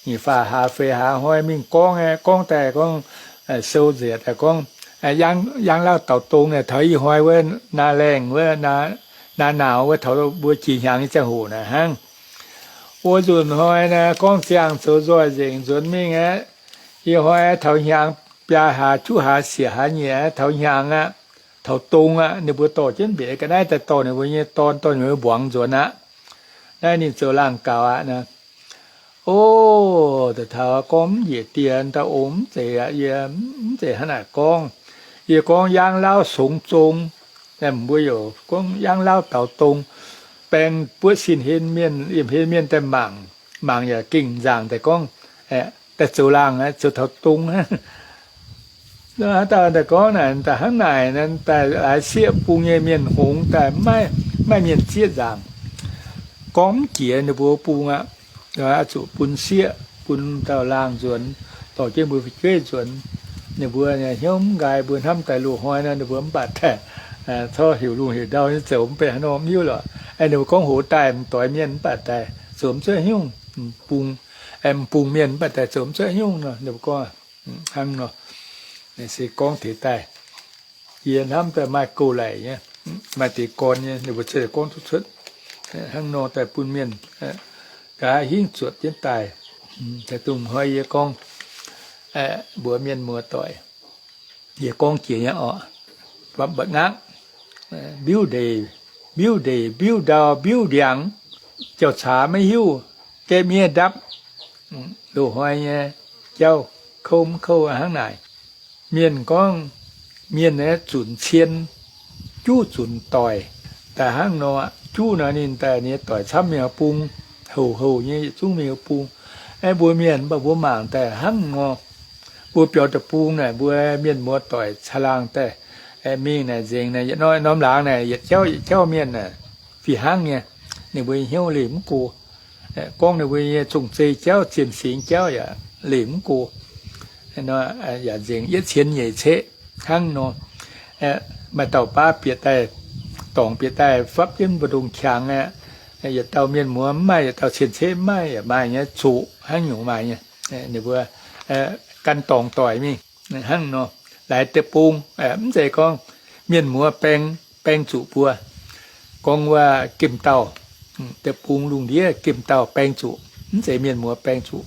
nyic faah hlaax feix hlaax hnoi mingh gorngv aqv, gorngv daaih gorngv, sou nziex daaih gorngv, yaangv lauv daaux dong naaic, taux ih hnoi wuov naa laengh wuov, naa naaux wuov, taux mbuo jiex hnyangx nyei ziangh hoc naaic hnangv. Wuov nzunc hnoi naaiv gorngv ziangh zoux nzoih nzengc nzuonx mingh aqv. Ih hnoi taux hnyangx biaa hlaax juqv hlaax siec hlaax nyeic aqv, taux hnyangx aqv, taux dong aqv, ninh mbuo dorh jienv mbiaex ga'naaiv daaih dorh ninh mbuo nyei dorn, dorh ninh mbuo mbuangz nzuonx aqv. Naaiv ninh zoux laangh gaux aqv naaiv. O, da'taux gorngv mv njiec dieh daaih ong mv zeiz aqv, yie mv zeiz hnangv naaic gorngv. Yie gorngv yaangv lauv songx zong. Mbuo yaac gorngv yaangv lauv daaux dong. Baeng buoqv sin hlen mienh, yiem hlen mienh daaih mangc, mangc yaac gengh nzaangc daaih gorngv, daaih zoux laangh aqv, zoux taux dong aqv. Dauh daaih gorngv naaic, daaih hnangv naaic, daaih laaix sieqv bung nyei mienh hngongx daaih maiv, maiv mienh zieqv nzaangc. Gorngv mv jiex ninh mbuo bung aqv. Zuqc bun sieqv, bun dauh laangh nzuonx, dorh jienv mbuo fu'jueiv nzuonx. Ninh mbuo hnyouv mv nqaai, mbuo hnamv daaih loz-hnoi nor, ninh mbuo mv baac daaih corc heuc lungh heuc ndau nyei zoux mv benx haaix nor mv hiuv lorqc. Ninh mbuo gorngv hoz daaih m'doix mienh mv baac daaih zoux mv cuotv nyungc, m'bung, m'bung mienh mv baac daaih zoux mv cuotv nyungc nor, ninh mbuo gorngv hnangv nor. Se gorngv teix daaih, yie hnamv daaih maaih gouv laic nyei, maaih deix gorn nyei, ninh mbuo ziouc gorngv duqv cuotv hnangv nor daaih bun mienh gaax hingv zuotc jienv daaih. Daaih dongh hnoi yie gorngv mbuox mienh muoz-doic, yie gorngv jiex nyei orqc, mba'ngaqv, mbiuv ndeic, mbiuv ndeic, mbiuv ndau, mbiuv ndiangx, jauv-caax maiv hiuv, gaeqv miev ndapv, loz-hnoi nyei jauv kouv mv kouv hnangv naaic. Mienh gorngv, mienh aeqv, zunc cien, juv zunc doic. Daaih hnangv nor, juv nor ninh daaih nyei doic camv mingh bung, houc houc nyei yietc zungv mingh bung. Aeqv, mbuo mienh mv baac mbuo mangc daaih hnangv nor, mbuo biaux deic-bung naaic, mbuo mienh muoz-doic caangh laangh daaih mingh naaic nzengc naaic, yietc norm laangz naaic yietc jauv yietc jauv mienh naaic, fih hnangv nyei. Ninh mbuo nyei hnyouv leih mv go. Gorngv ninh mbuo nyei zong-zei jauv, zien-singx jauv yaac leih mv go. Yaac nzengc yietv cien nyeic ceqv hnangv nor. Maaih dauh baav bieqc daaih, dorngc bieqc daaih fapv jienv mbu'ndongx qangx aqv. Yietc dauh mienh muoz mv maaih, yietc dauh cien-ceqv mv maaih, yaac maaih nyei, zoqc hnangv nyungc maaih nyei. Ninh mbuo gan dorngc doic mingh hnangv nor. Laaix deic-bung mv zeiz gorngv mienh muoz baeng, baeng zuqc mbuo. Gorngv wuov gemh dauh, deic-bung lungh ndiev gemh dauh baeng zuqc, mv zeiz mienh muoz baeng zuqc.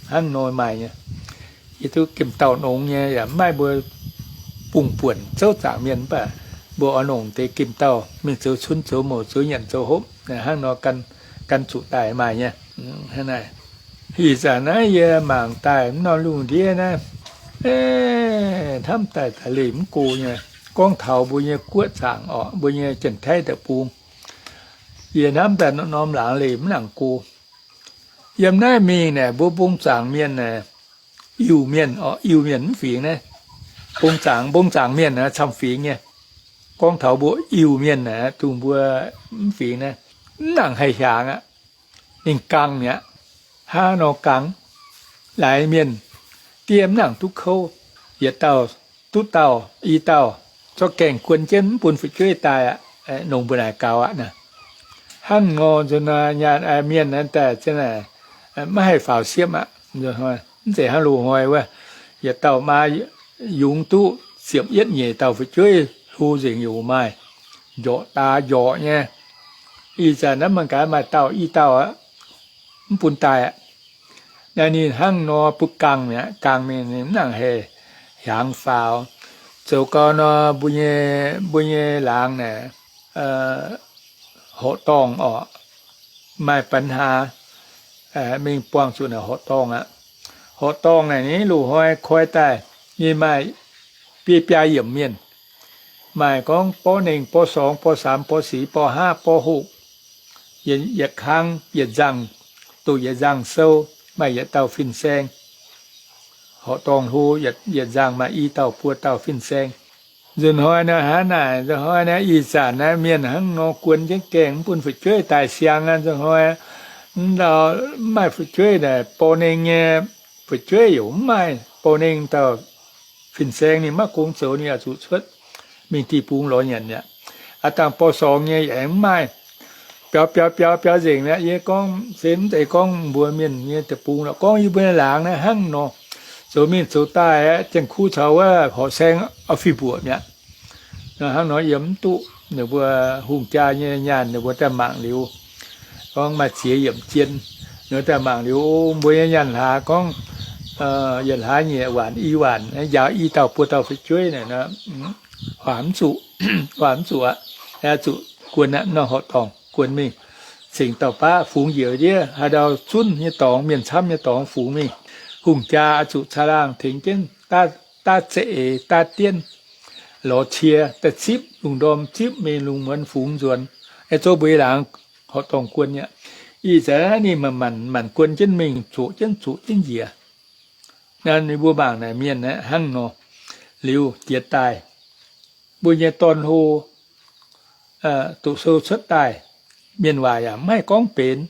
Hnangv nor maaih nyei. Yie duqv gemh dauh nongx nyei yaac mv maaih mbuo bungx buonc zouv zaangc mienh mv baac mbuo oix longc deix gemh dauh mingh zoux cunv zoux mouc zoux nyanc zoux hopv hnangv nor gan zuqc daaih maaih nyei. Ih zanc naaiv yie mangc daaih mv norm lungh ndiev naaiv, hnamv daaih daaih leih mv go nyei. Gorngv taux mbuo nyei guoqv zaangc orqc, mbuo nyei Janx-Taiv deic-bung, yie hnamv daaih norm laangz leih mv nangc go. Yiem naaiv mingh naaic mbuo mbong zaangc mienh naaic, Iu-Mienh orqc, Iu-Mienh mv fingx naaiv. Mbong zaangc, mbong zaangc mienh naaiv camv fingx nyei. Gorngv taux mbuo Iu-Mienh naaiv, dongh mbuo mv fingx naaiv, mv nangc haih hiaangx aqv. Ninh gangh mi'aqv. Hnangv nor gangh, laaix mienh diev mv nangc duqv kouv. Yietc dauh duqv dauh i dauh, zorqv gaengh guon jienv mv bun fu'jueiv daaih aqv. Nongx mbuo naaic gaux aqv naaic. Hnangv nor nzunc naaiv nyaanh mienh naaiv daaih za'naaic maiv haih faaux siepv aqv. Mv zeiz hnangv loz-hnoi wuov, yietc dauh maa yungz duqv ziepc yietv nyeic dauh fu'jueiv hlo nzengc yaac maaih, njorqc daax njorqc nyei. Ih zanc naaiv mangc gaax maaih dauh i dauh aqv, mv bun daaih aqv. Naaiv ninh hnangv nor butv gangh mi'aqv, gangh mingh ninh mv nangc haih hiaangx faaux. Zoux gau nor mbuo nyei, mbuo nyei laangz naaic, horqc dorngh orqc, maaih ปัญหา, mingh buangh zuqc naaic horqc dorngh aqv. Horqc dorngh naaic ninh loz-hnoi koi daaih, ninh maaih biei biaa yiemc mienh. Maaih gorngv ป.หนึ่ง ป.สอง ป.สาม ป.สี่ ป.ห้า ป.หก yietc kang yietc nzangc, doqc yietc nzangc sou, maaih yietc dauh fin-saeng. Horqc dorngh hlo, yietc nzangc maaih i dauh buo dauh fin-saeng. Nzunc hnoi naaiv hnangv naaic, nzunc hnoi naaiv ih zanc naaiv mienh hnangv nor guon jienv gaengh mv bun fu'jueiv daaih siang aqv. Nzunc hnoi mv dauh mv maaih fu'jueiv naaic ป.หนึ่ง nyei fu'jueiv yaac mv maaih. Bou nengh dauh fin-saeng ninh maiv gong zoux, ninh yaac zuqc cuotv mingh dieh bung lorz nyanc mi'aqv. Aav dangh bou sorngx nyei yaac aengx mv maaih. Biaux, biaux, biaux, biaux nzengc mi'aqv. Yie gorngv se mv zeiz gorngv mbuo mienh nyei deic-bung lorqc, gorngv yie mbuo laangz naaiv hnangv nor. Zoux mingh zoux daaih aeqv, Janx-Kuv caux wuov horqc saeng oix fih mbuoqc mi'aqv. Hnangv nor yiem mv duqv. Ninh mbuo hungh jaa nyei nyaanh ninh mbuo daaih mangc liuz, gorngv maaih ziex yiemc jien, ninh mbuo daaih mangc liuz, o, mbuo nyei nyaanh hlaax gorngv yietc hlaax nyei waanc i waanc, njaaux i dauh buo dauh fu'jueiv naaic, waac mv zuqc, waac mv zuqc aqv. Zuqc guon aqv, nor horqc dorngc guon mingh, cingx dauh baav fungx njiec ndiev haaix ndau zunv nyei dorngx, mienh camv nyei dorngx fungx mingh. Hungh jaa oix zuqc caangh laangh tengx jienv daav zeqc eix daav dienv, lorz cie daaih zipv lungh ndorm, zipv mingh lungh muonz fungx nzuonx. Aengx zouv mbuo laangz horqc dorngh guon mi'aqv. Ih zanc naaiv ninh manc manc guon jienv mingh, zoqc jienv zoqc jienv njiec. Naaiv ninh mbuo mangc naaic mienh hnangv nor. Liuz jiex daaih, mbuo nyei dorn-hlo doqc sou cuotv daaih, mienh waac yaac mv haih gorngv benx,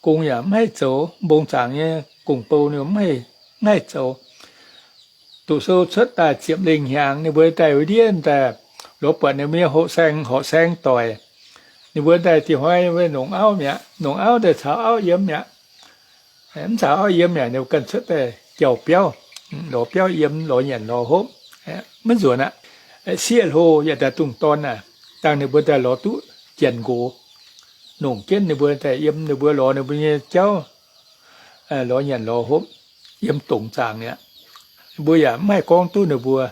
gong yaac mv haih zoux, mbong zaangc nyei gong-bou ninh mv haih, mv haih zoux. Doqc sou cuotv daaih ziepc lengh hnyangx, ninh mbuo daaih ndiev daaih lorz buatc ninh mbuo nyei hoqc saeng, horqc saeng doic. Ninh mbuo daaih dieh hnoi nongc auv mi'aqv, nongc auv daaih caux auv yiem mi'aqv. Mv caux auv yiem mi'aqv, ninh mbuo ganh cuotv daaih jauh biauv, lorz biauv yiem, lorz nyanc lorz hopv, maiv nzuonx aqv. Sieqv hlo yaac daaih dungx dorn aqv. Dangh ninh mbuo daaih lorz duqv janx nqox, nongc jienv ninh mbuo daaih yiem, ninh mbuo lorz ninh mbuo nyei jauv, lorz nyanc lorz hopv, yiem dongc zaangc mi'aqv. Mbuo yaac mv haih gorngv duqv ninh mbuo.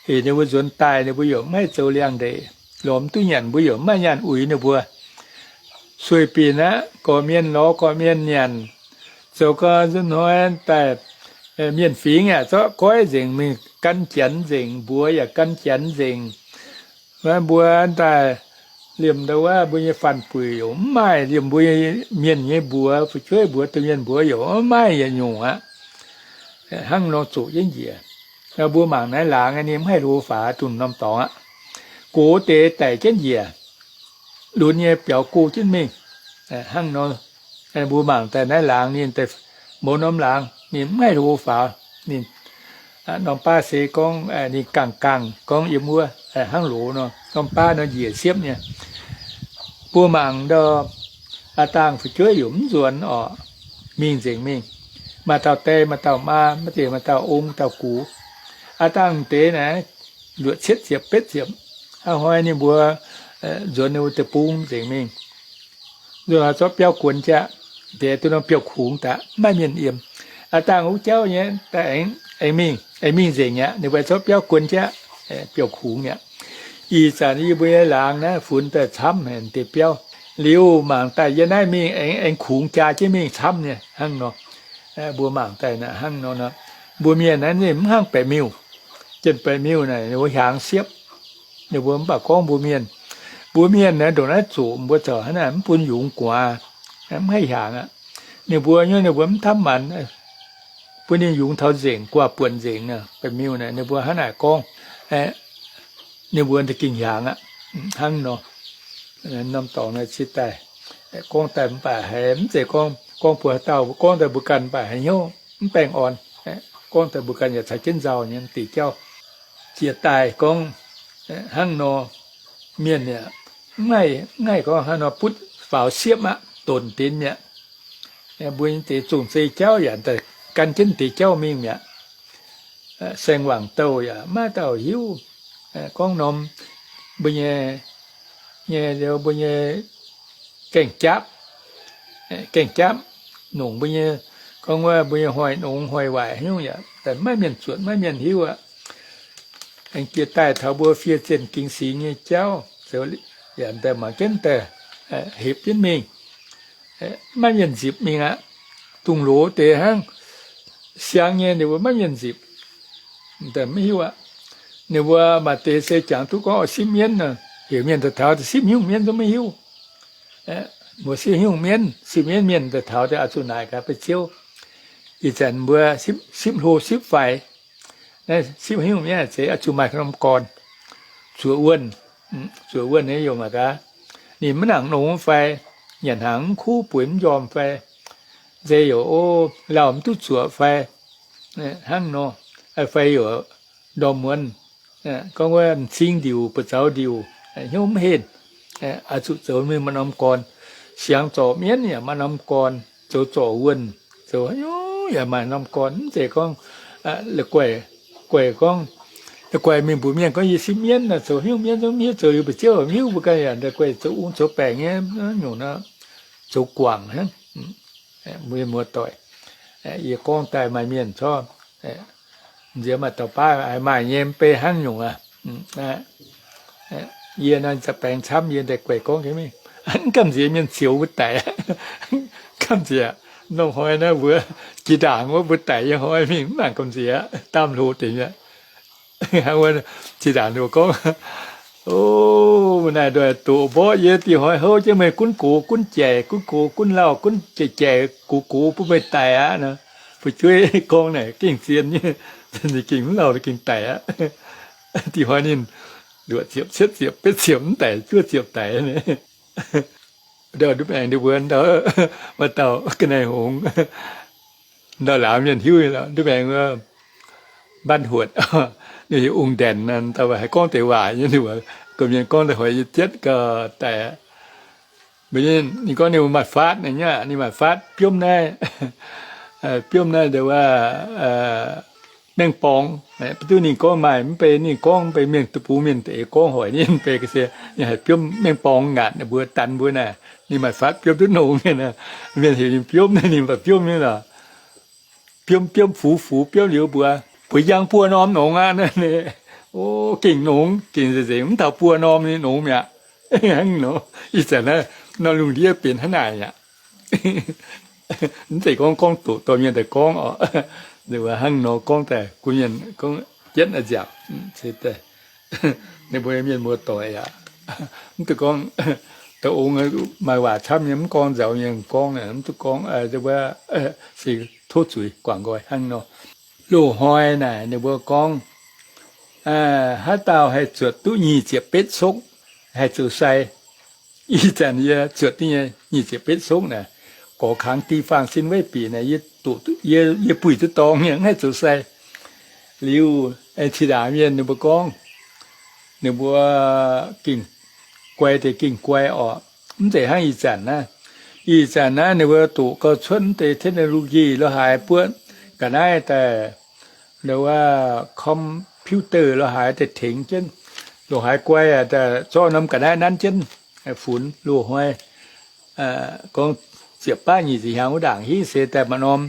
Eix ninh mbuo nzuonx daaih ninh mbuo yaac mv haih zoux liangx-ndeic, lorz mv duqv nyanc mbuo yaac mv maaih nyaanh uix ninh mbuo. Sueih binc aqv, gorqv-mienh lorz gorqv-mienh nyanc. Zoux gau nzunc hnoi daaih, mienh fingx yaac zorqv goiv nzengc mingh gan janx nzengc, mbuox yaac gan janx nzengc. Mbuo daaih liemh ndau wuov mbuo nyei faan-buic yaac mv maaih, liemh mbuo mienh nyei mbuox, fu'jueiv mbuox, domh mienh mbuox yaac mv maaih yietc nyungc aqv. Hnangv nor zoqc jienv njiec. Mbuo mangc naaiv laangz ninh mv haih hlo faaux dunh norm dorngx aqv. Gox deix daic jienv njiec, lunx nyei biaux go jienv mingh. Hnangv nor, mbuo mangc daaih naaiv laangz ninh daaih mouz norm laangz ninh mv haih hlo faaux. Ninh norm baav se gorngv ninh gangh gangh gorngv yiem wuov hnangv loz nor, norm baav nor njiec siepv nyei. Mbuo mangc ndau, aa dangh fu'jueiv yaac mv nzuonx orqc, mingh nzengc mingh. Maaih dauh die, maaih dauh maa, maaih deix maaih dauh ong dauh gux. Aa dangh deix naaic luoqc cietv ziepc betv ziepc. Hnangv hnoi ninh mbuo nzuonx ninh mbuo deic-bung nzengc mingh. Nzuonx zorqv biauv guonx jaqv, deix duqv norm biauv-kungx daaih, maiv maaih mienh yiem. Aa dangh wuov jauv nyei daaih aengx mingh, aengx mingh nzengc aqv. Ninh mbuo zorqv biauv guonx jaqv, biauv-kungx mi'aqv. Ih zanc yie mbuo nyei laangz naaiv funx daaih camv haic deix biauv. Liuz mangc daaih yie naaiv mingh aengx, aengx kungx jaa jienv mingh camv nyei hnangv nor. Mbuo mangc daaih hnangv nor, mbuo mienh naaiv ninh mv hnangv baeqc miuh. Janx-baeqc miuh naaic ninh mbuo hiaangx siepv. Ninh mbuo mv baac gorngv mbuo mienh, mbuo mienh naaiv ndongc naaiv zoqc mbuo zauc hnangv naaic mv bun yungz gu'nguaaz, mv haih hiaangx aqv. Ninh mbuo nyei ninh mbuo mv tamv maanz, bun ninh yungz taux nzengc, guaax buonc nzengc. Baeqc miuh naaic ninh mbuo hnangv naaic gorngv, ninh mbuo gengh hiaangx aqv. Hnangv nor, norm dorngx naaiv ciex daaih gorngv daaih mv baac haiz mv zeiz gorngv, gorngv buo haaix dauh, gorngv daaih mbuo ganh mv baac haiz hnyouv mv baengh orn. Gorngv daaih mbuo ganh yaac caux jienv nzauh nyei deix jauv. Jiex daaih gorngv hnangv nor, mienh yaac mv haih, mv haih gorngv hnangv nor butv faaux siepv aqv, donx dinx mi'aqv. Mbuo nyei deix zong-zei jauv yaac daaih gan jienv deix jauv mingh mi'aqv. Saeng-wangc douh yaac maiv dauh hiuv. Gorngv norm mbuo nyei, nyei mbuo nyei gaengh japv, gaengh japv nongc mbuo nyei, gorngv wuov mbuo nyei hnoi-nongx hnoi-waaic haaix nyungc yaac maiv mienh zuotc, maiv mienh hiuv aqv. Aengx jiex daaih taux mbuo fiev zienh gingx singx nyei jauv, zoux yaac daaih mangc jienv daaih hepc jienv mingh, maiv mienh nzipc mingh aqv. Dungx loz deix hnangv, siang nyei ninh mbuo maiv mienh nzipc, daaih maiv hiuv aqv. Ninh mbuo maaih deix se jangx duqv gorngv oix sipv mienv nor, heuc mienh daaih taux sipv haaix nyungc mienv zungv maiv hiuv. Mbuo sipv haaix nyungc mienv, sipv mienv mienh daaih taux daaih oix zuqc naaic gaax beiv ziouv. Ih zanc mbuo sipv, sipv hlo sipv faix. Naaiv sipv haaix nyungc mienv zeiz oix zuqc maaih norm gorn, zuoqc wuonh. Zuoqc wuonh nyei yaac maaih gaax. Ninh mv nangc nongx fai, nyanc hnaangx mv kuv, bueix mv njormh fai, se yaac o, lauh mv duqv zuoqc fai, Hnangv nor, fai yaac ndorm muonz, gorngv wuov m'zing ndiuc, buoz-zaux ndiuc, hnyouv mv henh, oix zuqc zoux mingh maaih norm gorn. Siangx zorc mienv yaac maaih norm gorn, zoux zorc wuonh, zoux hnyouv yaac maaih norm gorn. Mv zeiz gorngv la'guaih, guaih gorngv, la'guaih mingh mbuox mienh gorngv yie sipv mienv, zoux hnyouv mienv, zoux mv hiuv, zoux liuz mbu'ziex mv hiuv, mbuo ganh yaac la'guaih zoux ong zoux baengc nyei, nyungc nor zoux guangc hnangv. Mbuo muoz-doic, yie gorngv daaih maaih mienh corc nziex maaih dauh baav maaih nyei mv bei hnangv nyungc aqv. Yie naaiv za'baengx camv, yie daaih guaih gorngv mingh, mv gamh nziex mienh zioux mbuo daic. Gamh nziex, norm hnoi naaiv mbuo jiex ndaangc wuov mbuo daic nyei hnoi mingh mv mangc gamh nziex, daamv hlo deix mi'aqv. Hnangv wuov, zinh ndaangc ninh mbuo gorngv, O, naaic ndoih doqc mborqv yie, dih hnoi houv jienv meih gunv gox gunv jaic, gunv gox gunv lauh, gunv jaic jaic gox gox bun meih daic aqv nor. Fu'jueiv gorngv naaic gengh zien nyei, ninh gengh mv lauh, ninh gengh daic aqv. Dih hnoi ninh luoqc ziepc, cietv ziepc, betv ziepc mv daic, juov ziepc daic. Ndau ndutv maengx ninh mbuo ndau, maaih dauh ga'naaiv hngongx, ndau laangz mienh hiuv nyei lorqc, ndutv maengx wuov, Mbanv Huotc, ninh heuc Ung Ndanc, dauh haih gorngv deix waac nyei, ninh mbuo gorqv-mienh gorngv daaih hoic yie jietv gau daic aqv. Mbuo, ninh gorngv ninh maaih faatv nyei, ninh maaih faatv biomv naaiv, biomv naaiv ndau wuov, maengh borngz. Mv duqv ninh gorngv maaih, mv bei ninh gorngv, mv bei mienh deic-bung mienh deix gorngv hoic ninh, mv bei ga'sie ninh haiz biomv maengh borngz ngaatc ninh mbuo, danx mbuo naaic, ninh maaih faatv biomv duqv nongx nyei. Mienh heuc ninh biomv, ninh baac biomv nyei lorqc. Biomv biomv fux fux biomv liuz mbuox, mbuox njang buo norm nongx aqv. O, gengh nongx, gengh nzengc, mv taux buo norm nyei nongx mi'aqv. Hnangv nor, ih zanc naaiv norm lungh ndiev benx hnangv naaic aqv. Mv zeiz gorngv gorngv doqc dorh mienh daaih gorngv oc. Hnangv nor gorngv daaih gunv mienh gorngv jienv a'nziaauc. Ninh mbuo mienh muoz-doic aqv. Mv duqv gorngv, da'ong maaih waac camv nyei, mv gorngv nzauz nyei gorngv, mv duqv gorngv, se tov zuiz guangc nqoi hnangv nor. Loz-hnoi naaic ninh mbuo gorngv, haaix dauh haih zuotc duqv nyic ziepc betv sokv haih zoux sai. Ih zanc yie zuotc duqv nyei nyic ziepc betv sokv naaic, gorx kangx di faang sin weiv bieqc naaic, yie, yie buih duqv dorngx nyei, mv haih zoux sai. Liuz, zinh ndaangc mienh ninh mbuo gorngv, ninh mbuo gengh guai deix gengh guai oc. Mv zeiz hnangv ih zanc naaiv. Ih zanc naaiv ninh mbuo doqc gau cuotv deix technology lo haaix buov ga'naaiv daaih, lo wuov computer lo haaix daaih tengx jienv, lo haaix guai daaih zorqv norm ga'naaiv nanv jienv funx loz-hnoi. Gorngv ziepc baav nyic ziepc hnyangx wuov ndaangc hingv se daaih maaih norm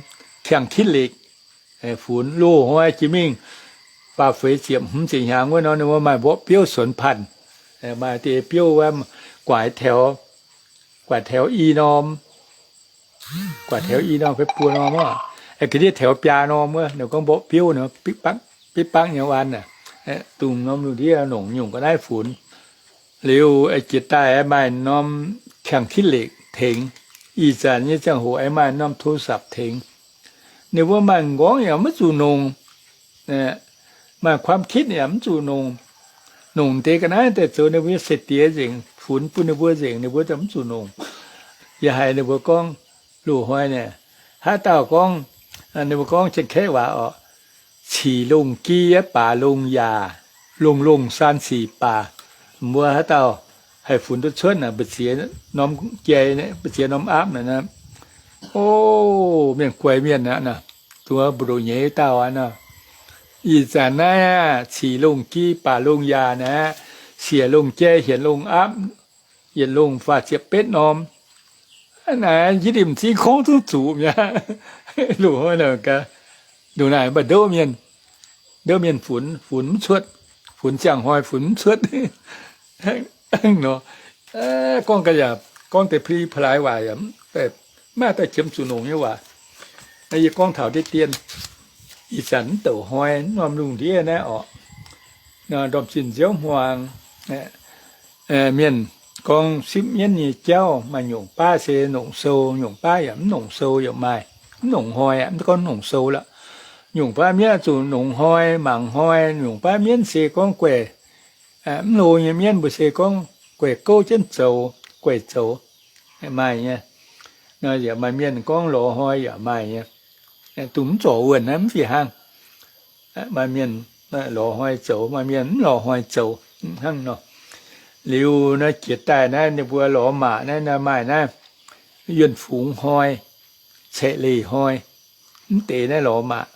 แท่งขี้เหล็ก funx. Loz-hnoi jiex mingh faah feix ziepc hmz ziepc hnyangx wuov nor, ninh mbuo maaih mborqv biouv สวนพันธุ์, maaih deix biouv wuov guaix taux, guaix taux i norm, guaix taux i norm fai buo norm oc, ga'ndiev taux biaa norm wuov, ninh gorngv mborqv biouv nor, big bang nyei waan aac, dongh norm lungh ndiev nongc nyungc ga'naaiv funx. Liuz jiex daaih maaih norm แท่งขี้เหล็ก tengx. Ih zanc nyei ziangh hoc aengx maaih norm โทรศัพท์ tengx. Ninh mbuo maaih m'nqorngv yaac mv zuqc nongc, maaih ความคิด yaac mv zuqc nongc. Nongc deix ga'naaiv daaih zoux ninh mbuo nyei seix diex nzengc, funx bun ninh mbuo nzengc, ninh mbuo za'gengh mv zuqc nongc. Yie haiz ninh mbuo gorngv, loz-hnoi naaic, haaix dauh gorngv, ninh mbuo gorngv Janx-Kaeqv waac oc, cic longh jeiv baac longh yaac, longh longh saan cic baac. Mbuo haaix dauh haih funx duqv cuotv naaic, mbu'ziex norm jai, mbu'ziex norm aapv naaic, o, mienh guai mienh aqv. Duqv mbu'ndongx nyei dauh aqv nor. Ih zanc naaiv aeqv, cic longh jeiv baac longh yaac naaiv, siec longh jai hienx longh aapv, yietc longh faah ziepc betv norm. Naaiv yie dimc zingv gorngv zungv zuqc mi'aqv. Loz-hnoi naaic gaax, ndongc naaic mv baac ndouv mienh, ndouv mienh funx, funx mv cuotv, funx ziangh hnoi funx mv cuotv. Nor, gorngv gaax yaac gorngv deix pli pa'laaix waac yaac mv maaih daaih qiemx zuqc nongc nyei waac. Yie gorngv taux ndiev dien, ih zanc mv douc hnoi norm lungh ndiev naaiv orqc, ndorm zinh nziouv hmuangx, mienh gorngv sipv mienv nyei jauv maaih nyungc baav se nongc sou, nyungc baav yaac mv nongc sou yaac maaih, mv nongc hnoi aqv, mv gorngv nongc sou lorqc. Nyungc baav mienv zuqc nongc hnoi, mangc hnoi. Nyungc baav mienv se gorngv guaih, mv loz nyei mienv mbuo se gorngv guaih gouv jienv zoux, guaih zoux, maaih nyei. Nor yaac maaih mienh gorngv lorz hnoi yaac maaih nyei. Dongh mv zorc wuonh naaiv mv fih hnangv. Maaih mienh lorz hnoi zoux, maaih mienh mv lorz hnoi zoux hnangv nor. Liuz naaiv jiex daaih naaiv ninh mbuo lorz maac naaiv, naaiv maaih naaiv yuonh fungx hnoi, caeqv leiz hnoi, mv deix naaiv lorz maac.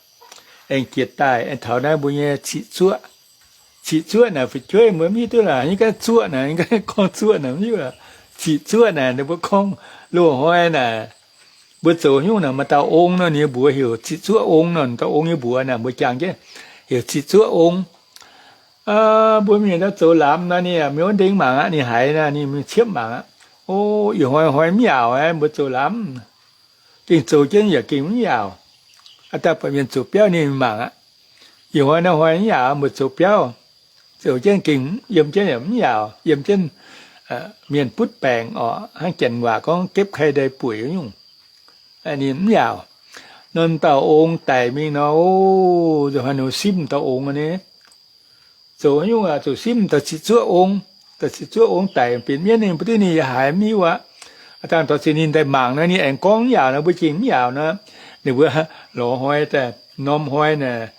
Aengx jiex daaih aengx taux naaiv mbuo nyei ciqv zuoqv. Ciqv zuoqv naaic fu'jueiv mbuo mv hiuv duqv laaix, yie ganh zuoqv naaic, yie ganh gorngv zuoqv naaic mv hiuv. Ciqv zuoqv naaic ninh mbuo gorngv loz-hnoi naaic, mbuo zoux nyungc naaic maaih dauh ong nor, ninh mbuox heuc ciqv zuoqv ong nor, dauh ong nyei mbuox naaic mbuo jangx jienv heuc ciqv zuoqv ong. Mbuo mingh daaih zoux lamz nor, ninh mingh wuov ndengv mangc aqv, ninh haiz naaic ninh mingh ciepv mangc aqv. O, ih hnoi hnoi mv yaauc aqv, mbuo zoux lamz gengh zoux jienv yaac gengh mv yaauc. Aa, daaih buatc mienh zoux biauv ninh mangc aqv. Ih hnoi naaiv hnoi mv yaauc, mbuo zoux biauv zoux jienv gengh yiem jienv yaac mv yaauc, yiem jienv mienh butv baengc orqc, hnangv janx waac gorngv เก็บไข้ได้ป่วย nyungc. Ninh mv yaauc. Nor dauh ong daic mingh nor, o, nzunc haaix nor simv dauh ong nyei. Zoux nyungc aqv, zoux simv dauh ciqv zuoqv ong. Dauh ciqv zuoqv ong daic, benx mienv ninh mbuo duqv ninh yaac haiz mv hiuv aqv. Aa, dangh dorh zinh ninh daaih mangc nor, ninh aengx gorngv mv yaauc nor, mbuo gengh mv yaauc nor, ninh mbuo lorz hnoi daaih, norm hnoi naaic,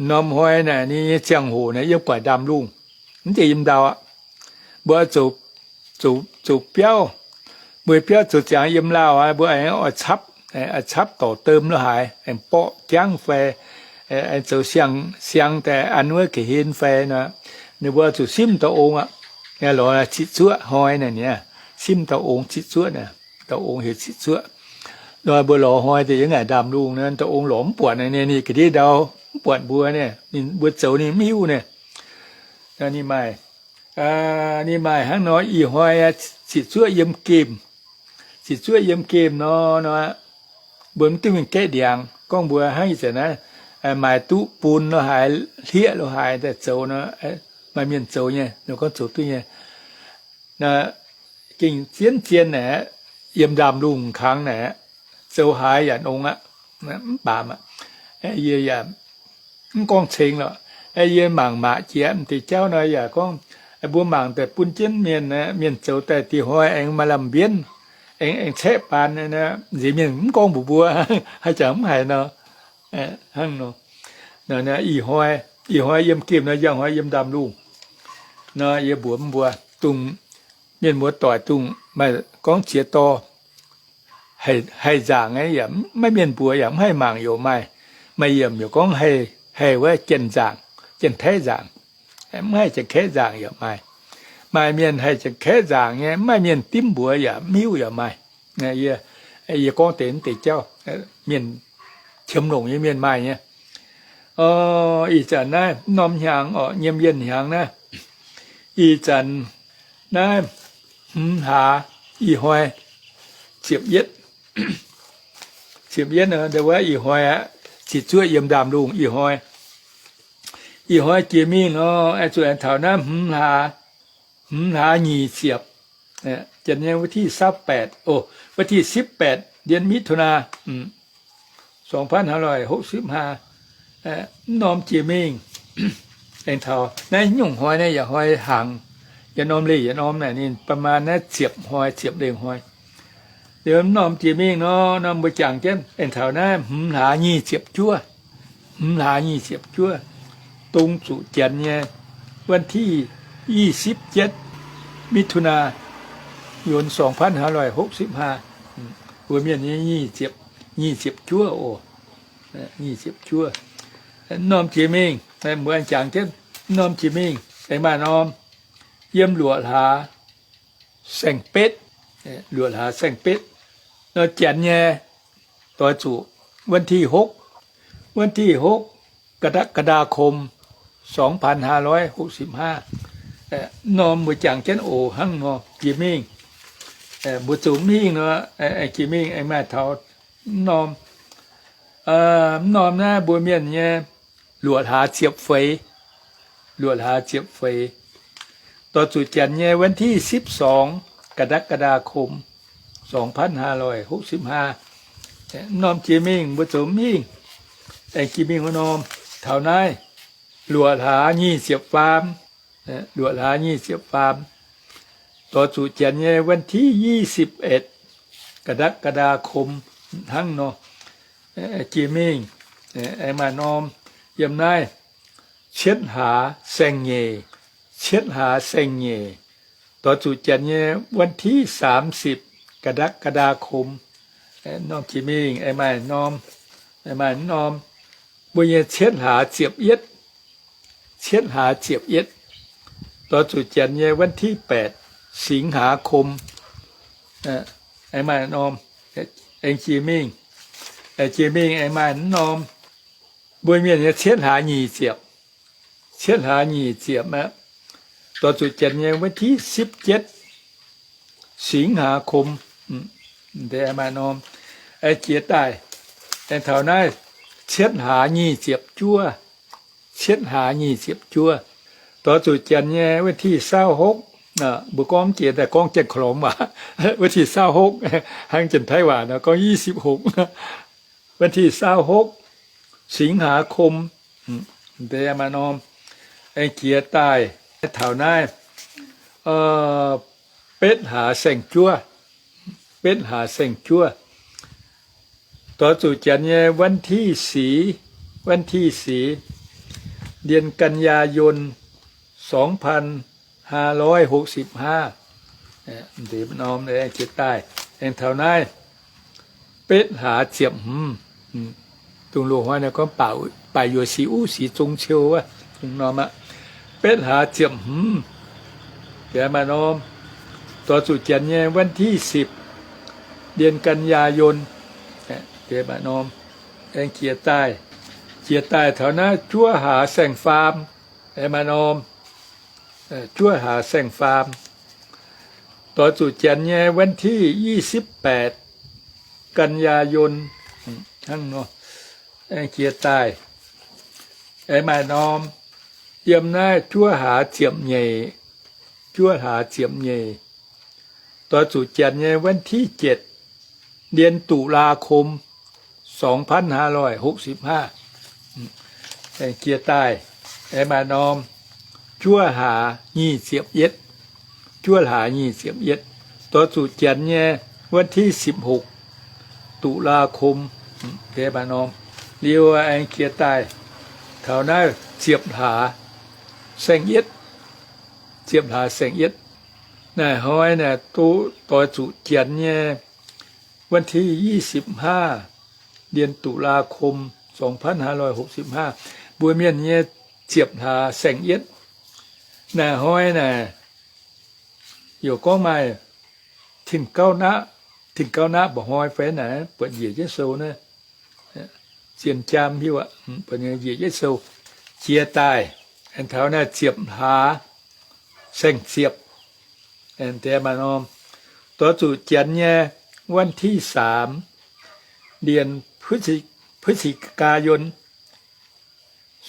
norm hnoi naaic ninh nyei ziangh hoc naaic yiem guaix ndaamv-lungh, mv zeiz yiem ndau aqv. Mbuo zoux, zoux biauv, mbuo biauv zoux ziangx yiem lauh aqv, mbuo aengx oix capv, oix capv dorc deum lo haaix, aengx borqv jangv fai aengx zoux siang, siang daaih an wuov ga'hlen fai nor, ninh mbuo zuqc simv dauh ong aqv. Lorz ciqv zuoqv hnoi naaic, simv dauh ong ciqv zuoqv naaic, dauh ong heuc ciqv zuoqv. Nor mbuo lorz hnoi deix yiem ngaengc ndaamv-lungh nor, dauh ong lorz mv buatc naaic, ninh ga'ndiev ndau mv buatc mbuo naaic, ninh mbuo zoux ninh mv hiuv naaic. Ninh maaih, ninh maaih hnangv nor ih hnoi ciqv zuoqv yiem gemh, ciqv zuoqv yiem gemh nor, nor mbuo mv duqv mingh gaeqv ndiangx, gorngv mbuo hnangv ih zanc naaiv maaih duqv bun lo haaix, hlieqv lo haaix daaih zoux nor, maaih mienh zoux nyei, gorngv zoux duqv nyei. Gengh zien zien naaic, yiem ndaamv-lungh kangx naaic, zoux haaix yaac nongx aqv, mv baamz aqv. Yie yaac mv gorngv ceng lorqc. Yie mangc maac jiex m'deix jauv nor yaac gorngv, mbuo mangc daaih bun jienv mienh, mienh zoux daaih dih hnoi aengx maaih lamh mbienv, aengx, aengx caeqv baan. Nziex mienh mv gorngv mbuox mbuo, haaix jangx mv haiz nor. Hnangv nor, ih hnoi, ih hnoi yiem gemh nor, njang hnoi yiem ndaamv-lungh. Nor yie mbuox mbuo, dongh mienh muoz-doic dongh maaih gorngv ziex dorh haih nzaangc nyei yaac maiv mienh mbuox, yaac mv haih mangc yaac maaih. Maaih yiemc yaac gorngv haih, haih wuov janx-nzaangc, janx-taiv nzaangc, mv haih janx-kaeqv nzaangc yaac maaih. Maaih mienh haih janx-kaeqv nzaangc nyei, mv maaih mienh dimv mbuox yaac mv hiuv yaac maaih. Yie gorngv deix mv deix jauv, mienh qiemx longc nyei mienh maaih nyei. Ih zanc naaiv mv norm hnyangx orqc, nyiem yienh hnyangx naaiv, ih zanc naaiv hmz hlaax ih hnoi ziepc yietv, ziepc yietv nor, wuov ih hnoi aqv, ziqc zuoqv yiem ndaamv-lungh ih hnoi. Ih hnoi jiex mingh nor, zuqc aengx taux naaiv hmz hlaax, hmz hlaax nyic ziepc, janx nyei วันที่สิบแปด, วันที่สิบแปด เดือนมิถุนา สองพันห้าร้อยหกสิบห้า, mv norm jiex mingh, aengx taux naaiv nyungc hnoi naaiv yaac hnoi hnaangx, yietc norm leih yietc norm naaic ninh ประมาณ naaiv ziepc hnoi, ziepc leih hnoi. Liuz mv norm jiex mingh nor, norm mbuo jangx jienv aengx taux naaiv hmz hlaax nyic ziepc juov, hmz hlaax nyic ziepc juov, dongh zuqc janx nyei วันที่ยี่สิบเจ็ด มิถุนายน สองพันห้าร้อยหกสิบห้า, mbuo mienh nyei nyic ziepc, nyic ziepc juov oc, nyic ziepc juov. Mv norm jiex mingh, mbuo aengx jangx jienv mv norm jiex mingh, aengx maaih norm yiem luoqc hlaax saeng-betv, luoqc hlaax saeng-betv, nor janx nyei doix zuqc วันที่หก, วันที่หก กรกฎาคม สองพันห้าร้อยหกสิบห้า. Mv norm mbuo jangx jienv oc hnangv nor jiex mingh. Mbuo zoux mv hingh nor, jiex mingh aengx maaih taux mv norm, mv norm naaiv mbuo mienh nyei luoqc hlaax ziepc feix, luoqc hlaax ziepc feix, doix zuqc janx nyei วันที่สิบสอง กรกฎาคม สองพันห้าร้อยหกสิบห้า. Mv norm jiex mingh mbuo zoux mv hingh, aengx jiex mingh wuov norm taux naaiv luoqc hlaax nyic ziepc faam, luoqc hlaax nyic ziepc faam, doix zuqc janx nyei วันที่ยี่สิบเอ็ด กรกฎาคม hnangv nor. Jiex mingh, aengx maaih norm, yiem naaiv cietv hlaax saeng-nyeic, cietv hlaax saeng-nyeic, doix zuqc janx nyei วันที่สามสิบ กรกฎาคม. Norm jiex mingh aengx maaih norm, aengx maaih norm, mbuo nyei cietv hlaax ziepc yietv, cietv hlaax ziepc yietv, doix zuqc janx nyei วันที่แปด สิงหาคม. Aengx maaih norm, aengx jiex mingh, jiex mingh aengx maaih norm, mbuo mienh nyei cietv hlaax nyic ziepc, cietv hlaax nyic ziepc aqv, doix zuqc janx nyei วันที่สิบเจ็ด สิงหาคม. Deix maaih norm, aengx jiex daaih, aengx taux naaiv cietv hlaax nyic ziepc juov, cietv hlaax nyic ziepc juov, doix zuqc janx nyei วันที่ซาวหก. Mbuo gorngv jiex daaih gorngv janx-korv-lorngx waac, วันที่ซาวหก, hnangv janx-taiv waac nor gorngv ยี่สิบหก วันที่ซาวหก สิงหาคม. Deix maaih norm, aengx jiex daaih taux naaiv betv hlaax saeng-juov, betv hlaax saeng-juov, doix zuqc janx nyei วันที่สี่, วันที่สี่, เดือนกันยายน สองพันห้าร้อยหกสิบห้า. Deix norm aengx jiex daaih, aengx taux naaiv betv hlaax ziepc hmz, dongh loz-hnoi naaiv gorngv ปลาย, ปลาย yuoz si uv si zong ciou wuov, norm aqv, betv hlaax ziepc hmz. Deix maaih norm, doix zuqc janx nyei วันที่สิบ เดือนกันยายน. Deix maaih norm, aengx jiex daaih, jiex daaih taux naaiv juov hlaax saeng-faam. Aengx maaih norm, juov hlaax saeng-faam, doix zuqc janx nyei วันที่ยี่สิบแปด กันยายน. Hnangv nor, aengx jiex daaih, aengx maaih norm, yiem naaiv juov hlaax ziepc nyeic, juov hlaax ziepc nyeic, doix zuqc janx nyei วันที่เจ็ด เดือนตุลาคม สองพันห้าร้อยหกสิบห้า. Aengx jiex daaih, aengx maaih norm, juov hlaax nyic ziepc yietv, juov hlaax nyic ziepc yietv, doix zuqc janx nyei วันที่สิบหก ตุลาคม. Deix maaih norm, liuz aengx jiex daaih taux naaiv ziepc hlaax saeng-yietv, ziepc hlaax saeng-yietv. Naaiv hnoi naaiv duqv doix zuqc janx nyei วันที่ยี่สิบห้า เดือนตุลาคม สองพันห้าร้อยหกสิบห้า. Mbuo mienh nyei ziepc hlaax saeng-yietv. Naaiv hnoi naaic, yaac gorngv maaih tin gauv naqv, tin gauv naqv mba'hnoi fai naaic buatc njiec jienv sou naaiv, zien jaam hiuv aqv, buatc njiec jienv sou. Jiex daaih, aengx taux naaiv ziepc hlaax saeng-ziepc, deix maaih norm, doix zuqc janx nyei วันที่สาม เดือนพฤศจิกายน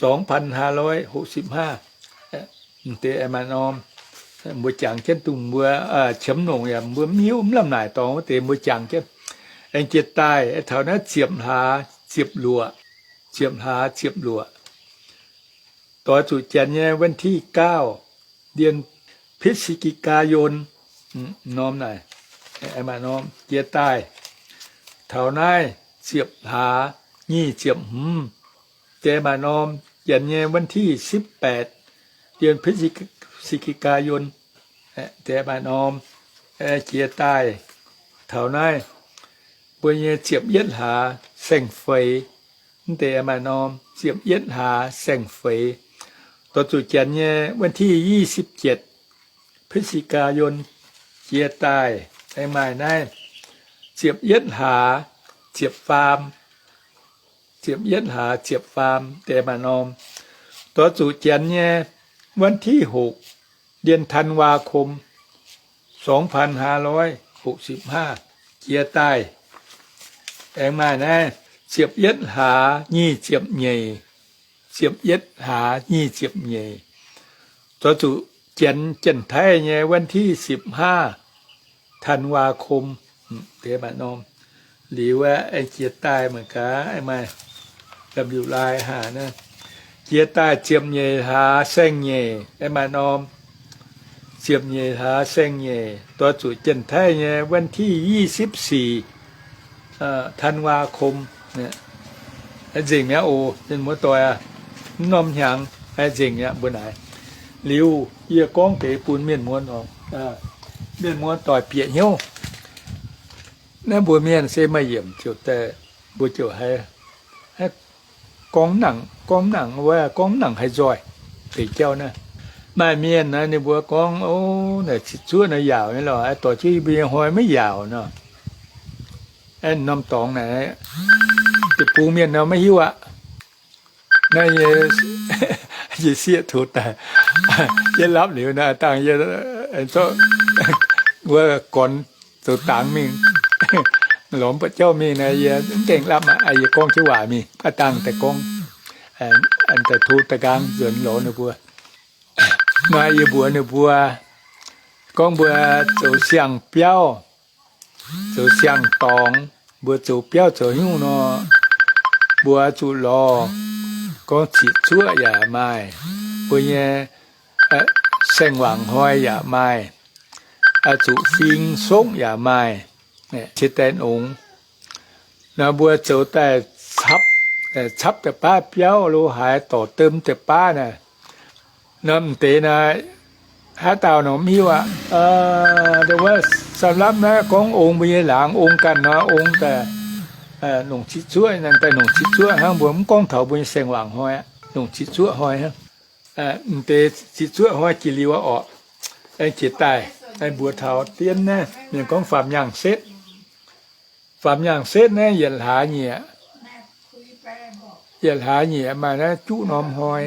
สองพันห้าร้อยหกสิบห้า. Deix maaih norm, mbuo jangx jienv dongh mbuo qiemx longc yaac mbuo mv hiuv mv lamh naaic dorngx wuov deix mbuo jangx jienv. Aengx jiex daaih taux naaiv ziepc hlaax ziepc luoqc, ziepc hlaax ziepc luoqc, doix zuqc janx nyei วันที่เก้า เดือนพฤศจิกายน norm naaic, maaih norm. Jiex daaih taux naaiv ziepc hlaax nyic ziepc hmz, deix maaih norm, janx nyei วันที่สิบแปด เดือนพฤศจิกายน deix maaih norm. Jiex daaih taux naaiv mbuo nyei ziepc yietv hlaax saeng-feix, mv deix maaih norm ziepc yietv hlaax saeng-feix, doix zuqc janx nyei วันที่ยี่สิบเจ็ด พฤศจิกายน. Jiex daaih aengx maaih naaiv ziepc yietv hlaax ziepc faam, ziepc yietv hlaax ziepc faam, deix maaih norm, doix zuqc janx nyei วันที่หก เดือนธันวาคม สองพันห้าร้อยหกสิบห้า. Jiex daaih aengx maaih naaiv ziepc yietv hlaax nyic ziepc nyeic, ziepc yietv hlaax nyic ziepc nyeic, doix zuqc janx Janx-Taiv nyei วันที่สิบห้า ธันวาคม. Deix maaih norm. Liuz aeqv, aengx jiex daaih mangc gaax, aengx maaih lamh liuc lai haac naaiv. Jiex daaih ziepc nyeic hlaax saeng-nyeic, aengx maaih norm. Ziepc nyeic hlaax saeng-nyeic, doix zuqc Janx-Taiv nyei วันที่ยี่สิบสี่ ธันวาคม naaiv. Nzengc mi'aqv oc, mienh muoz-doic aac. Mv norm hnyangx nzengc mi'aqv mbuo naaic. Liuz yie gorngv deix bun mienh muoz, mienh muoz-doic bieqc hnyouv. Naaiv mbuo mienh se maaih yiemc ziouc daaih, mbuo ziouc haiz gorngv nangc, gorngv nangc wuov, gorngv nangc haaix nzoih deix jauv naaiv. Maaih mienh naaiv ninh mbuo gorngv, o, naaic ziqc zuoqv naaiv yaauc nyei lorqc, dorh jienv yie mbuo nyei hnoi maiv yaauc nor. Norm dorngx naaic, deic-bung mienh nor maiv hiuv aqv. Naaiv nyei, yie sieqv tov daaih, yie lapv liuz naaiv dangh yie, wuov gornx zoux dangx mingh, lorz mv buatc jauv mingh naaiv, yie mv gaengh lapv aqv. Yie gorngv jienv waac mingh, aav dangh daaih gorngv, daaih tov daaih nqaang nzuonx lorz ninh mbuo. Naaiv yie mbuox ninh mbuo, gorngv mbuo zoux siang-biauv, zoux siang-dorngx, mbuo zoux biauv zoux nyungc nor, mbuo zuqc lorz gorngv ziqc zuoqv yaac maaih, mbuo nyei saeng-wangc hnoi yaac maaih, zuqc fing songv yaac maaih, ciex daaih nongx. Nor mbuo zoux daaih capv, capv da'baav biauv lo haaix dorc dem da'baav naaic. Nor m'deix naaic, haaix dauh nor mv hiuv aqv. Wuov samv lapv naaiv gorngv ong mbuo nyei laangz ong ganh nor, ong daaih nongc ziqc zuoqv, daaih nongc ziqc zuoqv hnangv. Mbuo mv gorngv taux mbuo nyei saeng-wangc hnoi aqv, nongc ziqc zuoqv hnoi hnangv. M'deix ziqc zuoqv hnoi jiex liuz aqv orqc, jiex daaih, mbuox taux dien naaiv mienh gorngv faam nyaangh setv. Faam nyaangh setv naaiv yietc hlaax nyieqc, yietc hlaax nyieqc maaih naaiv juqv norm hnoi.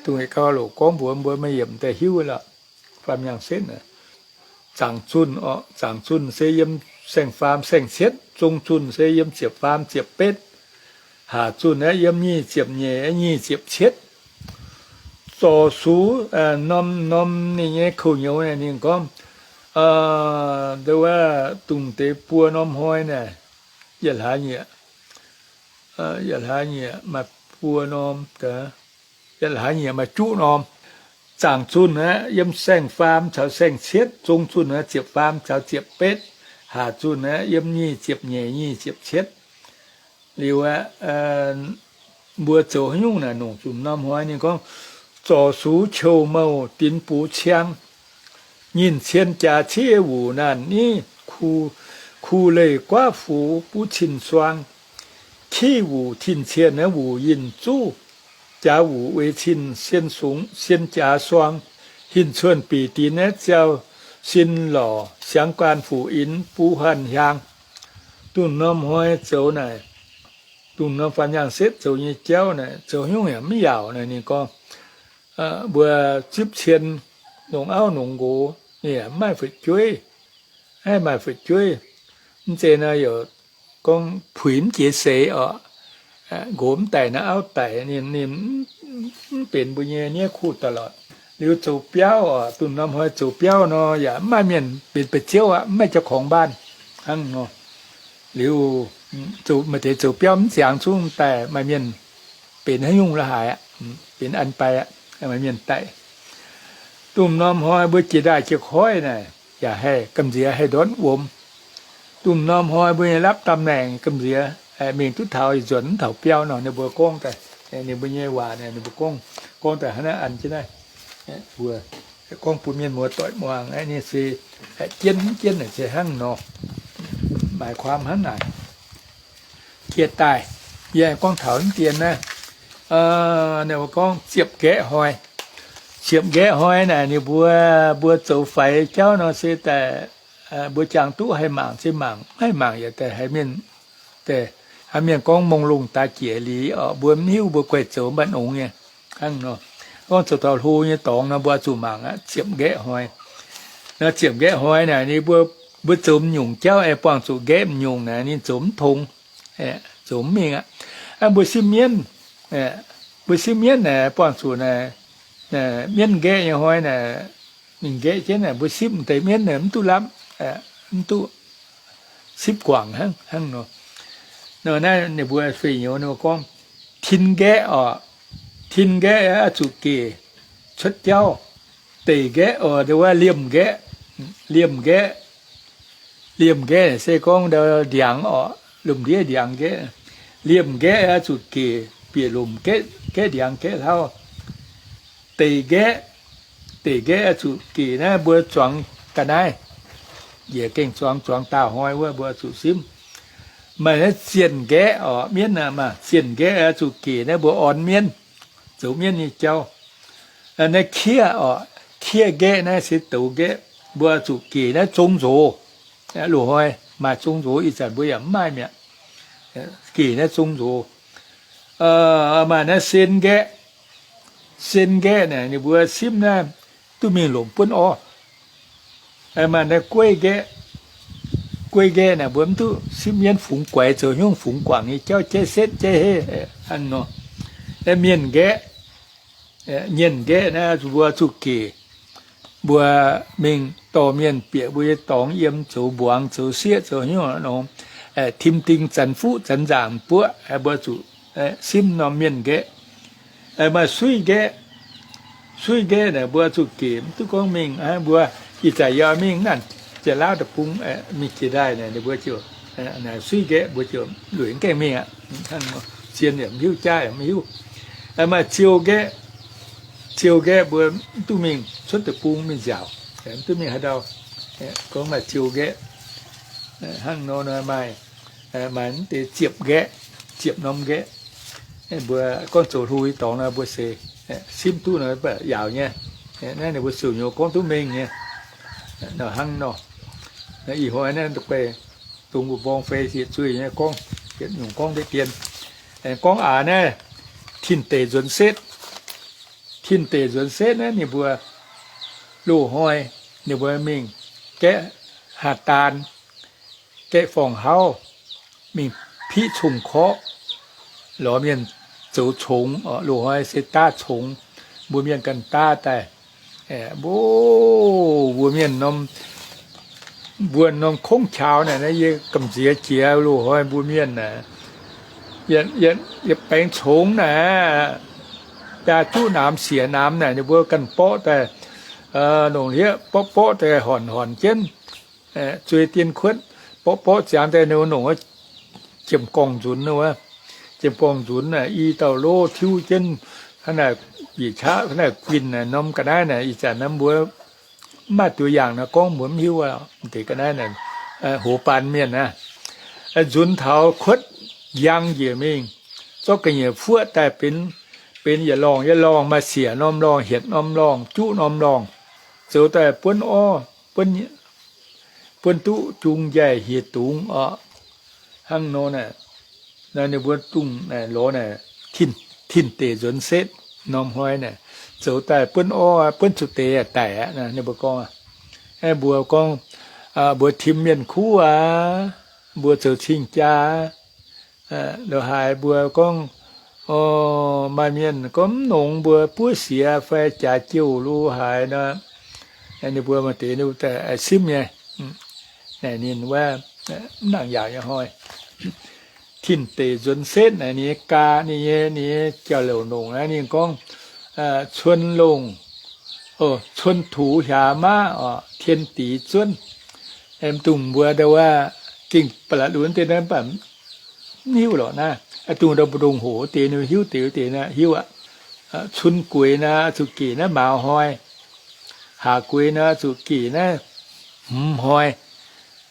Dongh gauh loc gorngv mbuox mbuo maaih yiemc daaih hiuv lorqc. Faam nyaangh setv, zaangc zunh, zaangc zunh se yiem saeng-faam saeng-cietv, zong zunh se yiem ziepc faam ziepc betv, haac zunh aeqv, yiem nyic ziepc nyeic, nyic ziepc cietv. Zorc sux norm norm ninh nyei kouv nyouz naaic, ninh gorngv, wuov dongh deix buo norm hnoi naaic, yietc hlaax nyieqc, yietc hlaax nyieqc maaih buo norm, yietc hlaax nyieqc maaih juqv norm. Zaangc zunh aeqv, yiem saeng-faam caux saeng-cietv, zong zunh aeqv, ziepc faam caux ziepc betv, haac zunh aeqv, yiem nyic ziepc nyeic, nyic ziepc cietv. Liuz aeqv, mbuo zoux haaix nyungc naaic nongc zunh norm hnoi. Ninh gorngv, zorc sux qiou mouh dinx bux ciang, nyinh cien jaax civ wuc naanc niv, kuh leih guaav fux buv cin-suang, kiv wuc tin-cien wuc yinh zuv, jaax wuc weix cin sien sungx sien jaax suang, hinc cuonh bic dinx aeqv, ziau sin lorc siangx guaan fuc inx buv huaanh hiaang. Dongh norm hnoi zoux naaic, dongh norm faam nyaangh setv zoux nyei jauv naaic, zoux haaix nyungc yaac mv yaauc naaic. Ninh gorngv, mbuo zipv cien, longc auv longc nqox, ninh yaac mv maaih fu'jueiv, mv maaih fu'jueiv. Mv zeiz nor, yaac gorngv puix mv jiex seix orqc, nqox mv daic nor auv daic, ninh, ninh mv benx mbuo nyei niev kuv da'lorqc. Liuz zoux biauv orqc, dongh norm hnoi zoux biauv nor yaac mv maaih mienh benx ba'ziouv aqv, mv maaih jauv-korngx mbaanh hnangv nor. Liuz maaih deix zoux biauv mv ziangx zungv daaih maaih mienh benx haaix nyungc la'haaix aqv, benx an bai aqv, maaih mienh daic. Dongh norm hnoi mbuo jiex ndaaih jiex koiv naaic yaac haih gamh nziex haih ndortv wuom. Dongh norm hnoi mbuo nyei lapv da'maengc gamh nziex mingh duqv taux nzuonx mv taux biauv nor. Ninh mbuo gorngv daaih, ninh mbuo nyei waac ninh mbuo gorngv, gorngv daaih hnangv naaiv an jienv naaiv, mbuo gorngv bun mienh muoz-doic muangx, ninh se jienv mv jienv naaic se hnangv nor, maaih kuaam hnangv naaic. Jiex daaih, yie gorngv taux mv dien naaiv, ninh mbuo gorngv ziepc nqaeqv hnoi. Ziepc nqaeqv hnoi naaic ninh mbuo, mbuo zoux faix jauv nor se daaih, mbuo jangx duqv haih mangc se mangc, mv haih mangc yaac daaih haiz mienh, daaih haiz mienh gorngv mongh lungh daaih jiex liz orqc, mbuo mv hiuv, mbuo guaih zoux mv baac nongx nyei hnangv nor. Gorngv zoux taux hlo nyei dorngx nor mbuo oix zuqc mangc aqv, ziepc nqaeqv hnoi. Nor ziepc nqaeqv hnoi naaic ninh mbuo, mbuo zoux m'nyungc jauv aengx buangh zuqc nqaeqv m'nyungc naaic ninh zoux mv tong, zoux mv mingh aqv. Mbuo sipv mienv, mbuo sipv mienv naaic buangh zuqc naaic, mienv nqaeqv nyei hnoi naaic, ninh nqaeqv jienv naaic mbuo sipv m'deix mienv naaic mv duqv lapv, mv duqv sipv guangc hnangv, hnangv nor. Nor naaiv ninh mbuo fei nyouz ninh mbuo gorngv, tin nqaeqv orqc, tin nqaeqv oix zuqc gec cuotv jauv. Deic nqaeqv oc, wuov liemh nqaeqv, liemh nqaeqv, liemh nqaeqv se gorngv ndau ndiangx orqc, lomh ndiev ndiangx nqaeqv. Liemh nqaeqv oix zuqc gec, bieqc lomc gaeqv, gaeqv ndiangx gaeqv hlauv. Deic nqaeqv, deic nqaeqv oix zuqc gec naaiv mbuo zuangx ga'naaiv, njiec gengh zuangx, zuangx daauh hnoi wuov mbuo oix zuqc simv. Maaih naaiv zienh nqaeqv oc, mienv aac, maaih zienh nqaeqv oix zuqc gec naaiv mbuo orn mienv, zoux mienv nyei jauv. Naaiv kiev oc, kiev nqaeqv naaiv se douz nqaeqv, mbuo oix zuqc gec naaiv zong nzoz. Loz-hnoi maaih zong nzoz, ih zanc mbuo yaac mv maaih mi'aqv. Gec naaiv zong nzoz. Maaih naaiv sen nqaeqv, sen nqaeqv naaic ninh mbuo simv naaiv duqv mingh lomc buonv orv. Maaih naaiv gueiv nqaeqv, gueiv nqaeqv naaic mbuo mv duqv simv mienv fungx guaix zoux hnyouv fungx guangc nyei jauv jaiv setv jaiv heiv hnangv nor. Mienh nqaeqv, nyienh nqaeqv naaiv mbuo zuqc gec, mbuo mingh dorh mienh bieqc mbuo nyei dorngx yiem zoux mbuangz zoux sieqv zoux hnyouv nor, tim ding zanx fuqv zanx nzaangc buoqv mbuo zuqc simv norm mienh nqaeqv. Maaih suiv nqaeqv, suiv nqaeqv naaic mbuo zuqc gec mv duqv gorngv mingh mbuo ih zanc yaac mingh naaic Janx-Laauv deic-bung mingh jiex ndaaih naaic ninh mbuo ziouc, suiv nqaeqv mbuo ziouc lueic mv gaengh mingh aqv. Zien yaac mv hiuv, jaav yaac mv hiuv. Maaih ziou nqaeqv, ziou nqaeqv mbuo mv duqv mingh cuotv deic-bung mingh nziaauc, mv duqv mingh haaix ndau. Gorngv maaih ziou nqaeqv hnangv nor, maaih, maaih mv deix ziepc nqaeqv, ziepc norm nqaeqv. Mbuo gorngv zoux hlo nyei dorngx nor mbuo seix simv duqv nor mv baac yaauc nyei. Naaiv ninh mbuo siouc nyuoz gorngv duqv mengh nyei. Hnangv nor, ih hnoi naaiv guei dongh mbuo mborng fei sieqv zuiz nyei gorngv, yietc nyungc gorngv deix dien. Gorngv aax naaiv tin-deic nzuonx setv. Tin-deic nzuonx setv naaiv ninh mbuo loz-hnoi ninh mbuo mingh gaeqv haah daan, gaeqv forng-hauv, mingh piqv cong-korqv, lorz mienh zoux congx. Loz-hnoi se daav congx, mbuo mienh ganh daav daaih. Mbuo, mbuo mienh norm, mbuo norm kongv qaux naaic, naaiv yie gamh nziex jiex loz-hnoi mbuo mienh naaic, yietc baengx congx naaic, biaa juqv naamx siec naamx naaic, ninh mbuo ganh borqv daaih, longc hlieqv borqv borqv daaih hornc hornc jienv, zuei dien kuotv, borqv borqv ziangx daaih ninh mbuo longc jiem-gorngv nzunx wuov. Jiem-gorngv nzunx naaic i dauh lov tiuv jienv, hnangv naaic, yietc qaqv hnangv naaic guinh naaic norm ga'naaiv naaic, ih zanc naaiv mbuo mv maaih duqv yaangh naaic gorngv mbuo mv hiuv aqv. Deix ga'naaiv naaic, hoz baan mienh aqv. Nzunx taux kuotv, njang njiec mingh, zorqv ga'nyiec fuoqv daaih benx, benx yietc lorngh yietc lorngh, maaih siec norm lorngh, hietc norm lorngh, juqv norm lorngh, zoux daaih buonv orv, buonv duqv jung njaih hieh dungz orqc. Hnangv nor naaic, ninh mbuo dungh naaic lorz naaic, tin-deic nzuonx setv norm hnoi naaic, zoux daaih buonv orv, buonv zuqc deix daic aqv. Ninh mbuo gorngv, mbuo gorngv, mbuo tim mienh kuv aqv, mbuo zoux cing-jaa, lo haaix mbuo gorngv, maaih mienh gorngv mv nongx mbuo buov siex fai jaax jouh lo haaix nor, ninh mbuo maaih deix simv nyei. Naaic ninh wuov, mv nangc yaauc nyei hnoi, tin-deic nzuonx setv naaic ninh nyei gaa, ninh nyei, ninh nyei jauv-louc nongc naaiv ninh gorngv, cuon longh, cuon tux hiaaz maiv oc, tien dix zuonv. Mv dungx mbuo ndau wuov gengh ba'laqc lunx deix naaiv mv baac mv hiuv lorqc naaiv. Dungx ndau mbu'ndongx hoc deix ninh hiuv deix wuov deix naaiv hiuv aqv. Cun gueix naaiv zuqc gec naaiv mauz hnoi. Haaz gueix naaiv zuqc gec naaiv hmz hnoi.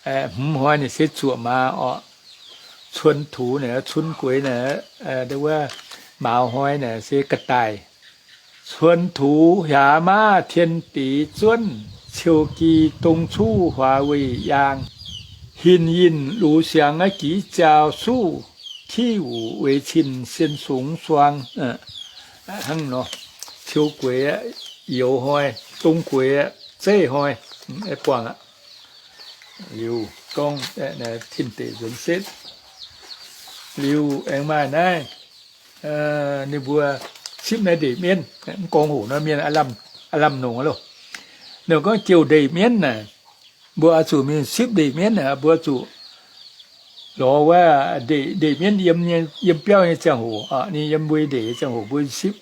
Hmz hnoi naaic se zuoqc maaz orqc. Cun tux naaic, cun gueix naaic, wuov mauz hnoi naaic se ga'daic. Cun tux hiaaz maiv tien dix zuonv, ciou gi dong cuv huaax weih yaang. Hin yinh lux siangx aqv giz ziaux suv, tiuv wuc weic cin sien sungx suang. Hnangv nor, ciou gueix aqv, youz hnoi, dong gueix aqv, zeiv hnoi, buangh aqv. Liuz gorngv tin-deic nzuonx setv. Liuz aengx maaih naaiv, ninh mbuo sipv naaiv ndeic mienv, mv gorngv hoc nor mienh aav lamh nongc aqv loh. Ninh gorngv jouh ndeic mienv naaic, mbuo oix zuqc mingh sipv ndeic mienv naaic, mbuo zuqc lorz wuov ndeic mienv yiem, yiem biauv nyei ziangh hoc, ninh yiem mbuo ndeic nyei ziangh hoc mbuo sipv.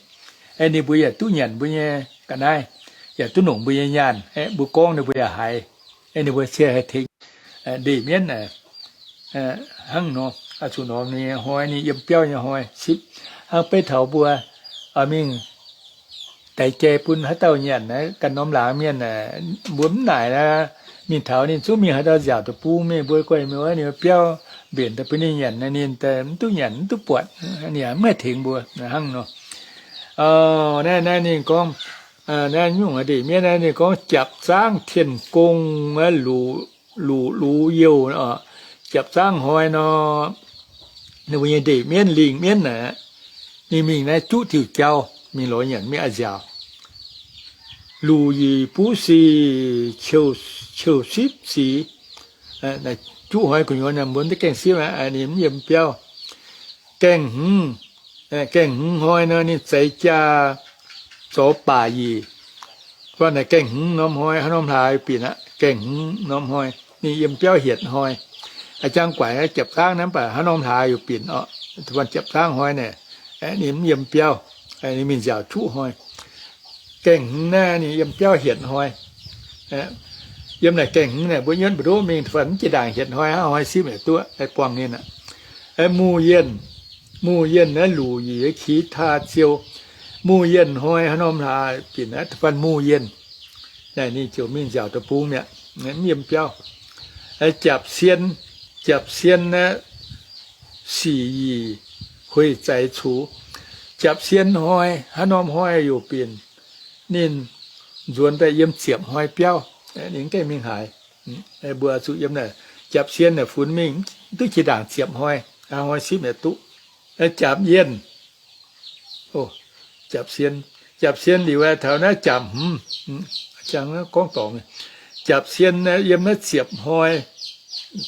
Ninh mbuo yaac duqv nyanc mbuo nyei ga'naaiv, yaac duqv nongc mbuo nyei nyaanh. Mbuo gorngv ninh mbuo yaac haiz, ninh mbuo cie haih tengx ndeic mienv hnangv nor. zuqc norm ninh nyei hnoi, ninh yiem biauv nyei hnoi sipv. Hnangv beiv taux mbuo mingh daix jai bun haaix dauh nyanc naaiv, ganh norm laangz mienh, mbuo mv naaic aqv. Mingh taux ninh zungv mingh haaix dauh nziaauc deic-bung mingh, mbuo guai mingh wuov ninh biauv mbenc daaih bun ninh nyanc, ninh mv duqv nyanc mv duqv buatc, ninh mv haih tengx mbuo hnangv nor. Naaiv, naaiv ninh gorngv, naaiv nyungc ndeic mienv naaiv ninh gorngv japc zaangv tien gong, luqc, luqc lux youh, japc zaangv hnoi nor, ninh mbuo nyei ndeic mienv lingh mienv naaic, ninh mingh naaiv juqv diuh jauv mingh lorz nyanc mingh a'nziaauc. Luqc yic buv sic qiu sipv sic, juqv hnoi gu'nyuoz mbuo mv gaengh sipv, ninh mv yiem biauv. Gaengh hmz, gaengh hmz hnoi nor ninh zeix jaa zorx baac yic. Fai naaic gaengh hmz norm hnoi, haaix norm hlaax binc aqv, gaengh hmz norm hnoi ninh yiem biauv hietc hnoi. A'jang guaix japc zaangv naaiv mv baac haaix norm hlaax yaac binc oc. Japc zaangv hnoi naaic, ninh mv yiem biauv, ninh mingh nziaauc juqv hnoi. Gaengh hmz naaiv ninh yiem biauv hietc hnoi. Yiem naaic gaengh hmz naaic mbuo nyunv mbu'nduqv mingh fai mv jiex ndaangc hietc hnoi hnangv hnoi sipv yietc duqv, buangh ninh aqv. Muh yienh, muh yienh naaiv luqc yic qiex taa ziou. Muh yienh hnoi haaix norm hlaax binc naaiv fai muh yienh, naaic ninh ziouc mingh nziaauc deic-bung mi'aqv, mv yiem biauv. Japc sien, japc sien naaiv sic yic hueic zaix cux. Japc sien hnoi, haaix norm hnoi yaac binc, ninh nzuonx daaih yiem ziepc hnoi biauv, ninh gaengh mingh haaix. Mbuo zuqc yiem naaic japc sien naaic funx mingh duqv jiex ndaangc ziepc hnoi, hnoi sipv yietc duqv. Japc yienh, japc sien, japc sien liuz taux naaiv japc hmz, gorngv dorngc, japc sien yiem naaiv ziepc hnoi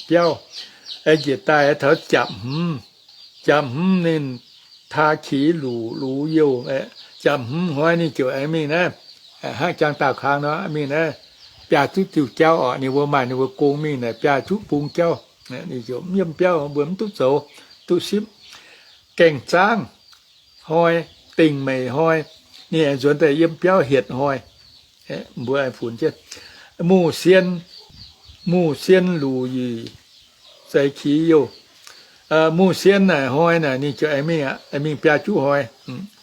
biauv, njiec daaih taux japc hmz. Japc hmz ninh taa qiex luqc lux youh, japc hmz hnoi ninh ziouc aengx mingh naaiv, hnangv jang daauh kang nor mingh naaiv, biaa zuqv diuh jauv oc. Ninh mbuo maaih ninh mbuo gong mingh naaic biaa zuqv bung jauv, ninh ziouc mv yiem biauv, mbuo mv duqv zoux, duqv sipv. Gaengh zaangv hnoi, dingh meic hnoi, ninh aengx nzuonx daaih yiem biauv hietc hnoi. Mbuo aengx funx jienv. Muh sien, muh sien luqc yic zeix qiex youh. Muh sien naaic hnoi naaic ninh ziouc aengx mingh aqv, mingh biaa juqv hnoi,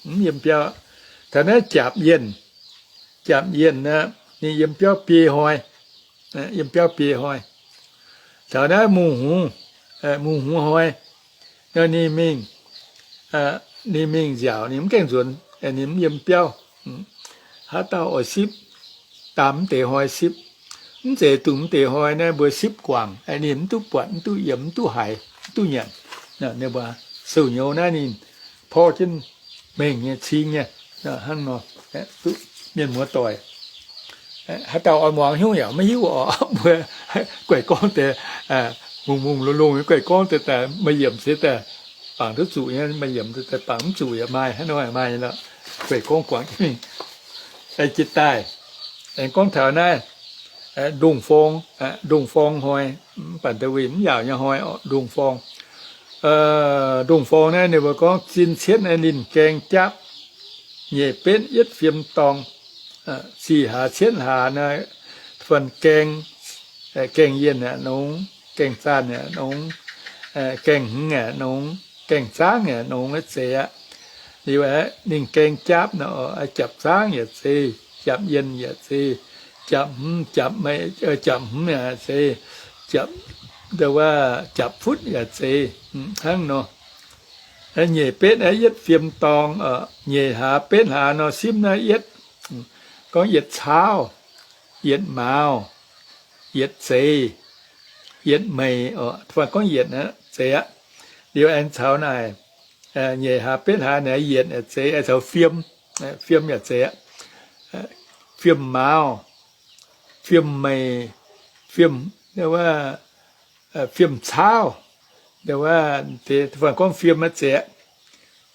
mv yiem biauv. Taux naaiv japc yienh, japc yienh naaiv ninh yiem biauv biei hnoi, yiem biauv biei hnoi. Taux naaiv muh hmz, muh hmz hnoi, ninh mingh, ninh mingh nziaauc, ninh mv gaengh nzuonx, ninh mv yiem biauv. Haaix dauh oix sipv, daam mv deix hnoi sipv. Mv zeiz dongh mv deix hnoi naaiv mbuo sipv guangc, ninh mv duqv buatc, mv duqv yiem, mv duqv haiz, mv duqv nyanc. Ninh mbuo siou nyouz naaiv ninh porv jienv mengh nyei, cing nyei, hnangv nor, duqv mienh muoz doic. Haaix dauh oix muangx hnyouv yaac maiv hiuv oc. Mbuo guaih gorngv deix, mungz-mungz lungh-lungh guaih gorngv deix daaih, maaih yiemc se daaih bangc duqv zuqc nyei, maaih yiemc daaih bangc mv zuqc yaac maaih, hnangv nor yaac maaih nyei lorqc. Guaih gorngv guangc jienv mingh. Jiex daaih, aengx gorngv taux naaiv, ndongh forng, ndongh forng hnoi, mv baac da'wuih mv yaauc nyei hnoi oc, ndongh forng. Ndongh forng naaiv ninh mbuo gorngv zinh cietv ninh gaeng jaapv, nyeic betv yietv fiem dorng, sic hlaax cietv hlaax naaiv, fanh gaeng, gaeng yienh yaac nongx, gaeng zaanh yaac nongx, gaeng hmz yaac nongx, gaeng zaangv yaac nongx zeiz aqv. Liuz aeqv, ninh gaeng jaapv nor, japc zaangv yaac zeiz, japc yienh yaac zeiz, japc hmz, japc mei, japc hmz yaac zeiz, japc, wuov, japc futv yaac zeiz, hnangv nor. Nyeic betv aeqv, yietv fiem dorng, nyeic hlaax betv hlaax nor, simv naaiv yietv, gorngv yietc caauv, yietc mauz, yietc zeiz, yietc meic, fai gorngv yietc zeiz aqv. Liuz aengx caux naaic, nyeic hlaax betv hlaax naaic yietc zeiz, aengx caux fiem, fiem yaac zeiz aqv. Fiem mauz, fiem meic, fiem, fiem caauv, fai gorngv fiem zeiz aqv.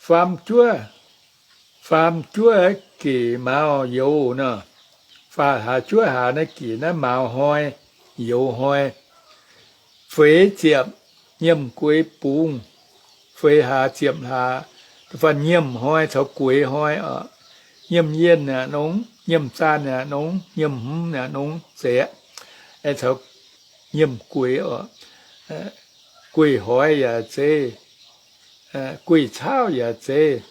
Faam juov, faam juov gec mauz youz nor, faam hlaax juov hlaax naaiv gec naaiv mauz hnoi, youz hnoi. Feix ziepc nyiemc gueix bungx, feix hlaax ziepc hlaax, fai nyiemc hnoi caux gueix hnoi oc. Nyiemc yienh yaac nongx, nyiemc zaanh yaac nongx, nyiemc hmz yaac nongx zeiz aqv. Aengx caux nyiemc gueix oc. Gueiv hoix yaac zeiz, gueiv caauv yaac zeiz,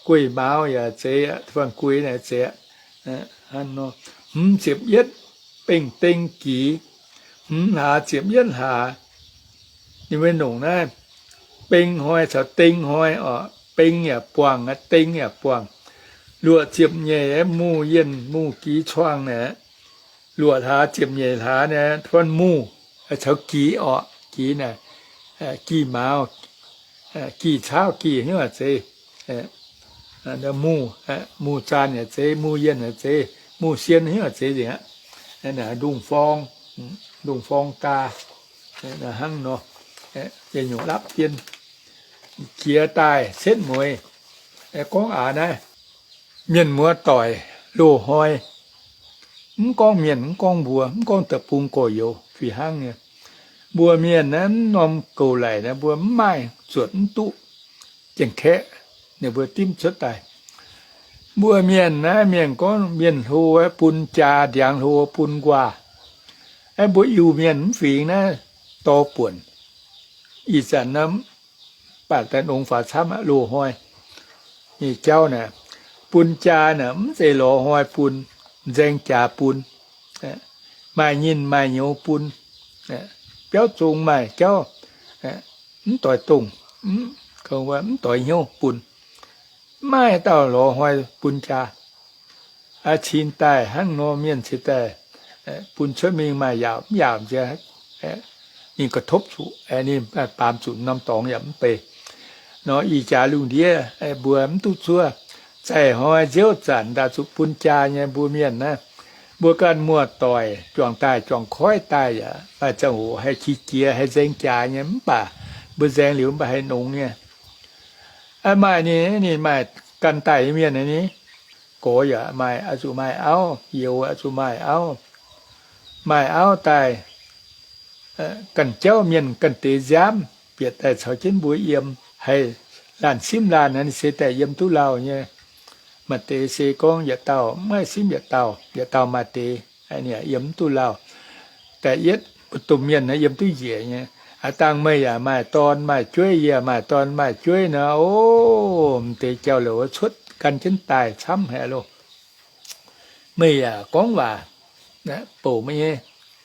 gueiv mauz yaac zeiz, gueiv naaic zeiz. Hmz ziepc yietv, beng deng gix, hmz hlaax ziepc yietv hlaax. Ninh mbuo nongc naaiv beng hnoi caux deng hnoi oc. Beng yaac buangh, deng yaac buangh. Luoqc ziepc nyeic, muh yienh muh gix cuangh naaic. Luoqc hlaax ziepc nyeic hlaax naaic, fun muh caux gix orqc. Gix naaic, gih mauz, gih caauv, gih hnyouv zeiz. Muh, muh zaanh yaac zeiz, muh yienh yaac zeiz, muh sien hnyouv zeiz nzengc aqv. Ndongh forng, ndongh forng gaa, hnangv nor, yietc nyungc lapv dien, jiex daaih setv mueiz. Gorngv aax naaiv, mienh muoz doic loz-hnoi, mv gorngv mienh, mv gorngv mbuo, mv gorngv deic-bung gorx-youz fih hnangv nyei. Mbuo mienh naaiv mv norm goux laic naaiv mbuo mv maaih zuotc mv duqv. Janx-kaeqv ninh mbuo dimv cuotv daaih. Mbuo mienh naaiv mienh gorngv mienh hlo bun jaa, ndiangx hlo bun nquaah. Aeqv, mbuo Iu-Mienh mv fingx naaiv dorh buonc. Ih zanc naaiv baac daaih nongx faaux camv aqv, loz-hnoi nyei jauv naaic, bun jaa naaic mv zeiz lorz hnoi bun, nzaeng jaax bun, maaih nyinh maaih nyouz bun, biauv zong maaih jauv, mv doix dongh, mv doix hnyouv bun. Mv maaih dauh lorz hnoi bun jaa. Aa, cin daaih hnangv nor mienh ceix daaih bun cuotv mingh maaih yaauc mv yaauc nziex, ninh ga'topv zuqc, ninh baamz zuqc norm dorngx yaac mv bei. Nor ih jaax lungh ndiev mbuo mv duqv zuov. Zaih hnoi nziouv zanc ndaauh zuqc bun jaa nyei mbuo mienh naaiv, mbuo ganh muoz-doic juangc daaih juangc koiv daaih yaac maaih ziangh hoc haih qiex jiez haih nzaeng jaax nyei, mv baac mbuo nzaeng liuz mv baac haih nongx nyei. Maaih ninh, ninh maaih gan daaih nyei mienh ni, gorx yaac maaih, oix zuqc maaih auv, youz oix zuqc maaih auv. Maaih auv daaih, ganh jauv mienh ganh deix nziaamv bieqc daaih caux jienv mbuo yiem, haih laanh simv laanh ninh se daaih yiem duqv lauh nyei. Maaih deix se gorngv yietc dauh mv haih simv yietc dauh, yietc dauh maaih deix, yiem mv duqv lauh. Da'yietv mbuo domh mienh naaiv yiem duqv njiec nyei. Aav dangh meih yaac maaih dorn maaih jueiv, yie maaih dorn maaih jueiv nor, o, m'deix jauv-louc cuotv gan jienv daaih camv haic loh. Meih yaac gorngv waac bouc meih nyei,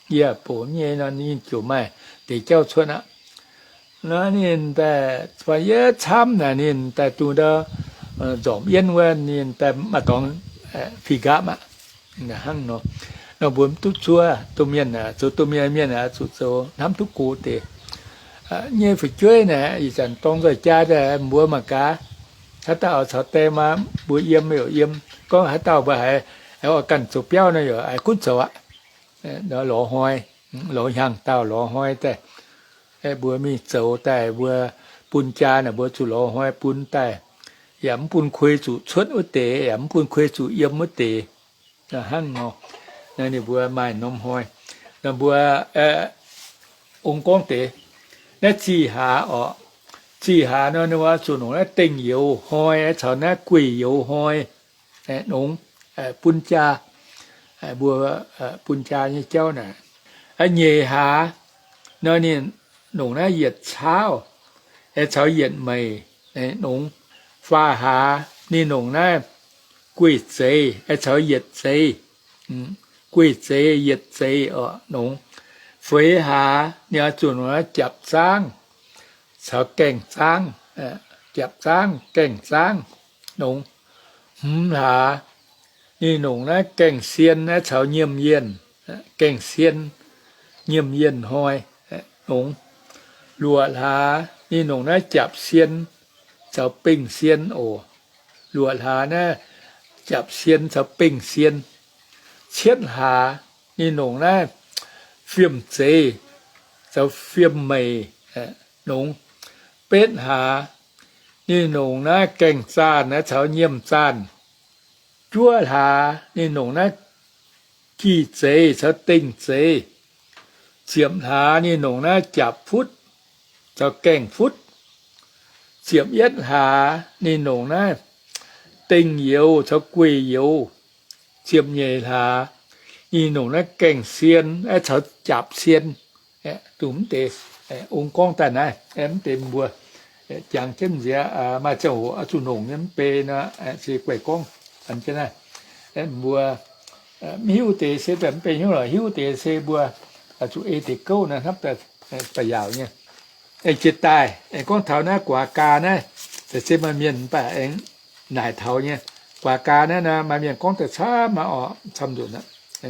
yie bouc meih nyei nor, ninh ziouc maaih deix jauv cuotv aqv. Nor ninh daaih fai yietv camv naaic ninh daaih dungh ndau nzormc yienv wuov ninh daaih maaih dorngx fih nqaapv aqv. Hnangv nor, nor mbuo mv duqv zuov domh mienh, zoux domh mienh mienh zuqc zoux hnamv duqv go deix. Nyei fu'jueiv naaic ih zanc dorng nzoih jaa daaih mbuox mangc gaax, haaix dauh caux die maa mbuo yiem, yiem, gorngv haaix dauh mbuo haiz oix ganh zoux biauv nor, yaac gunv zoux aqv. Lorz hnoi, lorz hnyangx-daauh lorz hnoi daaih, mbuo mingh zoux daaih mbuo bun jaa naaic mbuo zuqc lorz hnoi bun daaih, yaac mv bun kuei zuqc cuotv wuov deix, yaac mv bun kuei zuqc yiem wuov deix. Hnangv nor, ninh mbuo maaih norm hnoi, ninh mbuo ong gorngv deix, naaiv zih hlaax orqc, zih hlaax nor ninh mbuo zuqc nongc naaiv dengh youz hnoi caux naaiv gueiv youz hnoi, nongx bun jaa, mbuo bun jaa nyei jauv naaic. Nyeic hlaax nor ninh nongc naaiv yietc caauv caux yietc meic, nongx. Faam hlaax ninh nongc naaiv gueiv zeiz caux yietc zeiz, gueiv zeiz yietc zeiz orqc, nongx. Feix hlaax ninh oix zuqc nongc naaiv japc zaangv caux gaengh zaangv, japc zaangv gaengh zaangv, nongx. Hmz hlaax ninh nongc naaiv gaengh sien naaiv caux nyiemh yienh, gaengh sien, nyiemh yienh hnoi, nongx. Luoqc hlaax ninh nongc naaiv japc sien caux bengh sien oc. Luoqc hlaax naaiv japc sien caux bengh sien. Cietv hlaax ninh nongc naaiv fiem zeiz caux fiem meic, nongx. Betv hlaax ninh nongc naaiv gaengh zaanh naaiv caux nyiemh zaanh. Juov hlaax ninh nongc naaiv gih zeiz caux dengh zeiz. Ziepc hlaax ninh nongc naaiv japc futv caux gaengh futv. Ziepc yietv hlaax ninh nongc naaiv dengh youz caux gueiv youz. Ziepc nyeic hlaax ninh nongc naaiv gaengh sien caux japc sien. Dongh mv deix Ong gorngv daaih naaiv, mv deix mbuo jangx jienv nziex, maaih ziangh hoc oix zuqc nongc nyei mv bei nor, se guaih gorngv an jienv naaiv. Mbuo mv hiuv deix se daaih mv bei hnyouv lorqc, hiuv deix se mbuo zuqc ei deix gouv naaiv hnamv daaih ba'yaauc nyei. Aengx jiex daaih aengx gorngv taux naaiv guaax gaa naaiv, se maaih mienh mv baac aengx naaic taux nyei. Guaax gaa naaiv nor maaih mienh gorngv daaih camv maah orqc, camv nzunc aqv.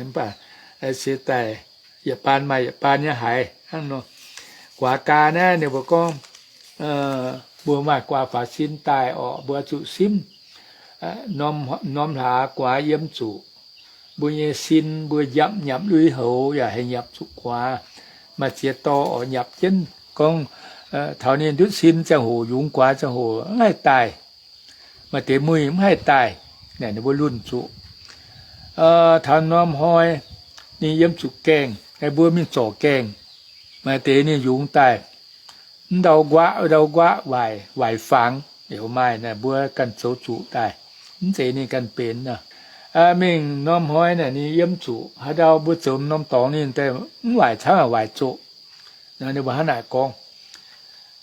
Mv baac se daaih yietc baan maaih yietc baan nyei haiz hnangv nor. Guaax gaa naaiv ninh mbuo gorngv, mbuo maaih guaax faaux sin daaih orqc, mbuo zuqc simv norm hlaax guaax yiem zuqc. Mbuo nyei sin mbuo nyapc nyapc lui-houx yaac haih nyapc zuqc guaax. Maaih ziex dorh orqc nyapc jienv gorngv, taux ninh ndutv sin ziangh hoc, yungz guaax ziangh hoc mv haih daaih. Maaih deix muic mv haih daaih, naaic ninh mbuo lunh zuqc. Taux norm hnoi ninh yiem zuqc gaengh, mbuo mingh zorc gaengh. Maaih deix ninh yungz daaih, mv ndau nquaqv ndau nquaqv waaic, waaic fangx, liuz maaih naaic mbuo ganh zoux zuqc daaih, mv zeiz ninh ganh benx nor. Mingh norm hnoi naaic ninh yiem zuqc, haaix ndau mbuo zoux norm dorngx ninh daaih mv waaic camv, waaic zoqc. Nor ninh mbuo hnangv naaic gorngv.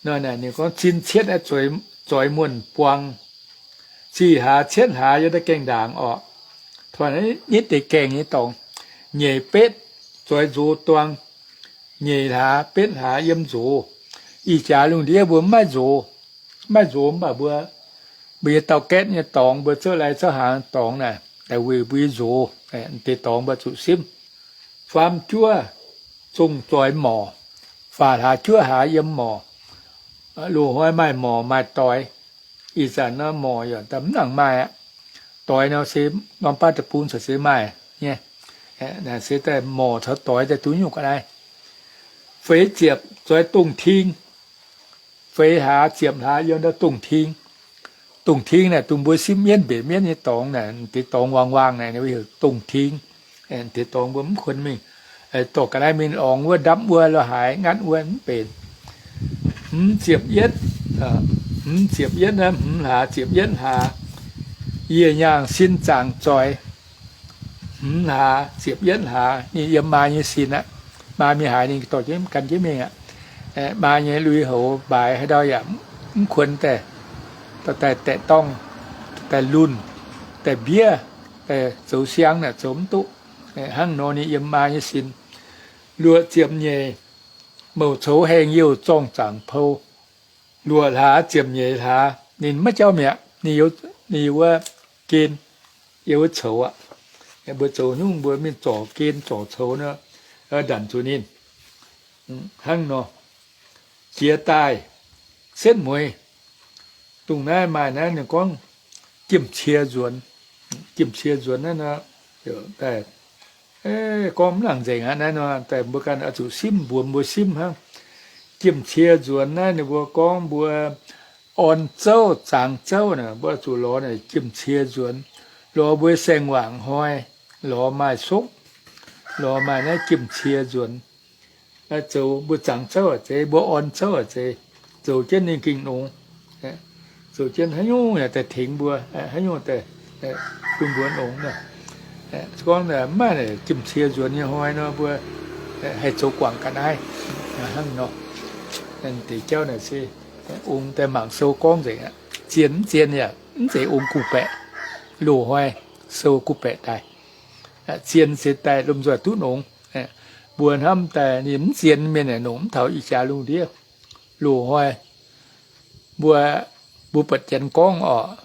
Nor naaic ninh gorngv zin cietv zoix muonh buang, zih hlaax cietv hlaax yiem da'gaengh ndaangc orqc. Tov nitv deix gaengh nyei dorngx. Nyeic betv zoix nzox duang, nyeic hlaax betv hlaax yiem nzox. Ih jaax lungh ndiev mbuo mv maaih nzox, mv maaih nzox mv baac mbuo, mbuo nyei dauh gaetv nyei dorngx, mbuo zouv lai zouv hnaangx dorngx naaic, daaih weic mbuo nyei nzox, deix dorngx mbuo zuqc simv. Faam juov zongh zoix morc, faam hlaax juov hlaax yiem morc. Loz-hnoi maaih morc maaih doix. Ih zanc nor morc yaac mv nangc maaih aqv. Doix nor se norm baav deic-bung caux se maaih nyei. Se daaih morc caux doix daaih duqv nyungc ga'naaiv. Feix ziepc zoix dongh ting. Feix hlaax ziepc hlaax yiem ndau dongh ting. Dongh ting naaic dongh mbuo simv mienv mbenc mienv nyei dorngx naaic, deix dorngx waang waang naaic, ninh mbuo heuc dongh ting. Deix dorngx mbuo mv kuonx mingh dorh ga'naaiv mingh lorngx wuov, ndapv wuov, la'haaix ngatv wuov mv benx. Hmz ziepc yietv, hmz ziepc yietv naaiv, hmz hlaax ziepc yietv hlaax, yie nyaangh sin zaangc zoix. Hmz hlaax ziepc yietv hlaax ninh yiem maa nyei sin aqv. Maa mingh haaix ninh dorh jienv gan jienv mingh aqv. Maa nyei lui-houx mbaaix haaix ndau yaac mv kuonx daaih, daaih daeqv dorngh, daaih lunh, daaih mbiev, daaih zoux siang naaic zoux mv duqv. Hnangv nor ninh yiem maa nyei sin. Luoqc ziepc nyeic, mouc coux haengh youh zorng zaangc pou. Luoqc hlaax ziepc nyeic hlaax ninh maiv jauv mi'aqv, ninh wuov gen, yiem wuov coux aqv. Mbuo zoux nyungc mbuo mingh zorc gen zorc coux nor, ndanc zuqc ninh. Hnangv nor, jiex daaih setv mueiz. Dongh naaiv maaih naaiv ninh gorngv jiem cie nzuonx. Jiem cie nzuonx naaiv nor, gorngv mv nangc nzengc aqv. Naaiv nor daaih mbuo ganh oix zuqc simv, mbuox mbuo simv hnangv. Jiem cie nzuonx naaiv ninh mbuo gorngv mbuo orn zouv, zaangx zouv naaic, mbuo oix zuqc lorz naaic jiem cie nzuonx. Lorz mbuo saeng-waangc hnoi, lorz maaih sokv, lorz maaih naaiv jiem cie nzuonx. Zoux mbuo zaangx zouv a'zeiz, mbuo orn zouv a'zeiz, zoux jienv ninh gengh nongx. Zoux jienv haaix nyungc yaac daaih tengx mbuo, haaix nyungc daaih bun mbuo nongx. Gorngv mv maaih jiem cie nzuonx nyei hnoi nor, mbuo haih zoux guangc ga'naaiv hnangv nor. Deix jauv naaic se ong daaih mangc sou gorngv nzengc aqv. Zien mv zien yaac mv zeiz ong guh baeqc. Loz-hnoi sou guh baeqc daaih. Zien se daaih lomh nzoih duqv nongx. Mbuo hnamv daaih ninh mv zien mienh aeqv, nongc mv taux ih jaax lungh ndiev. Loz-hnoi mbuo, mbuo buatc janx gorngv orqc,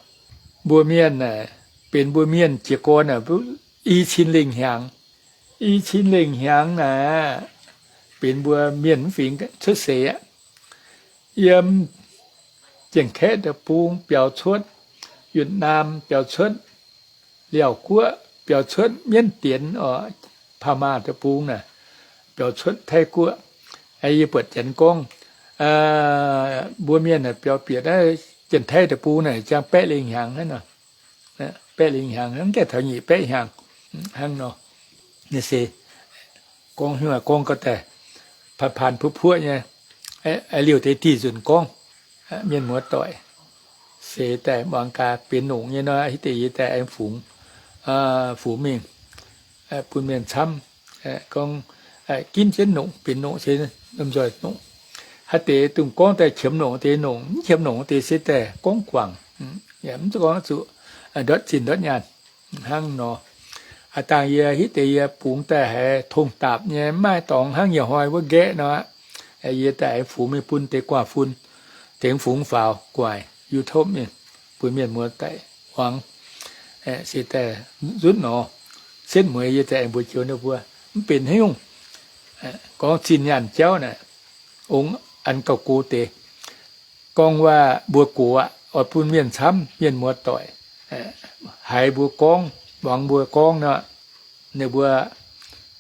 mbuo mienh aeqv, benx mbuo mienh jiez gorn aeqv, i cin lengh hnyangx. I cin lengh hnyangx naaic, benx mbuo mienh mv fingx cuotv seix aqv. Yiem Janx-Kaeqv deic-bung biaux cuotv, Yietc-Naam biaux cuotv, Liaauc Guoqv biaux cuotv, Mienv Dienx oc, Paa Maa deic-bung naaic biaux cuotv, Taiv Guoqv. Yie buatc janx gorngv, mbuo mienh biaux bieqc naaiv Janx-Taiv deic-bung naaic ziangh baeqv lengh hnyangx hnangv nor. Baeqv lengh hnyangx, mv gaengh taux nyic baeqv hnyangx hnangv nor. Naaiv se gorngv hiuv gorngv gau daaih, paan-paan puoqv-puoqv nyei, liouh deix diuh nzunc gorngv, mienh muoz doic, seix daaih muangx gaax benx nongc nyei nor, hitv deix yie daaih aengx fungx, fungx mingh bun mienh camv, gorngv ginv jienv nongc, benx nongc se lomh nzoih nongc. Aa deix dongh gorngv daaih qiemx longc deix longc, mv qiemx longc deix se daaih gorngv guangc, mv gorngv zuqc ndortv zinh ndortv nyaanh hnangv nor. Aa dangh yie hitv deix yie bungx daaih haiz tongh daapc nyei, mv maaih dorngx hnangv nyei hnoi wuov nqaeqv nor aqv. Yie daaih aengx fungx mingh bun deix guaax fun, tengx fungx faaux guaic YouTube mingh, bun mienh muoz daaih muangx. Se daaih nzutv nor, setv mueiz yie daaih aengx mbuox joux ninh mbuo, mv benx haaix nyungc. Gorngv zinh nyaanh jauv naaic, ong an gauh gox deix. Gorngv waac mbuo gox aqv, oix bun mienh camv, mienh muoz-doic haiz mbuo gorngv, muangx mbuo gorngv nor, ninh mbuo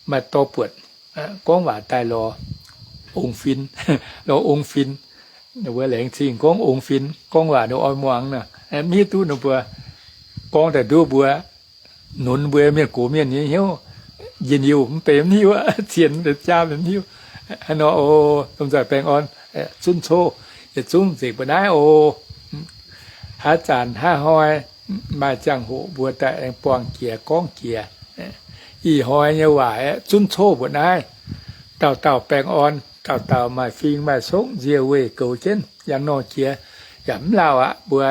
maaih dorh buatc gorngv waac daaih lorz ong fin, lorz ong fin. Ninh mbuo laengz zingh gorngv ong fin, gorngv waac ninh oix muangx nor, mv hiuv duqv ninh mbuo gorngv daaih nduov mbuo, nunz mbuo mienh gox mienh nyei hnyouv. Njien-youh mv benx mv hiuv, cien mv benx jaav mv hiuv. Hnangv nor oc, lomh nzoih baengh orn, zunv coqv yietc zungv nzengc mbuo naaiv oc. Haaix zanc haaix hnoi maaih ziangh hoc mbuo daaih aengx buangh jiex gorngv jiex. Ih hnoi nyei waac aeqv, zunv coqv mbuo naaiv. Dauh dauh baengh orn, dauh dauh maaih fing maaih sokv nzie weih goux jienv yangh nor jiex, yaac mv lauh aqv. Mbuo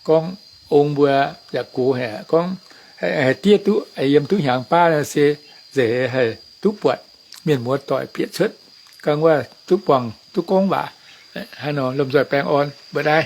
gorngv ong mbuo yaac gox haic, gorngv haih diev duqv yiem duqv hnyangx baav nor se nzengc haih duqv buatc mienh muoz-doic bieqc cuotv, ganh wuov duqv buangh duqv gorngv waac. Hnangv nor lomh nzoih baengh orn mbuo naaiv.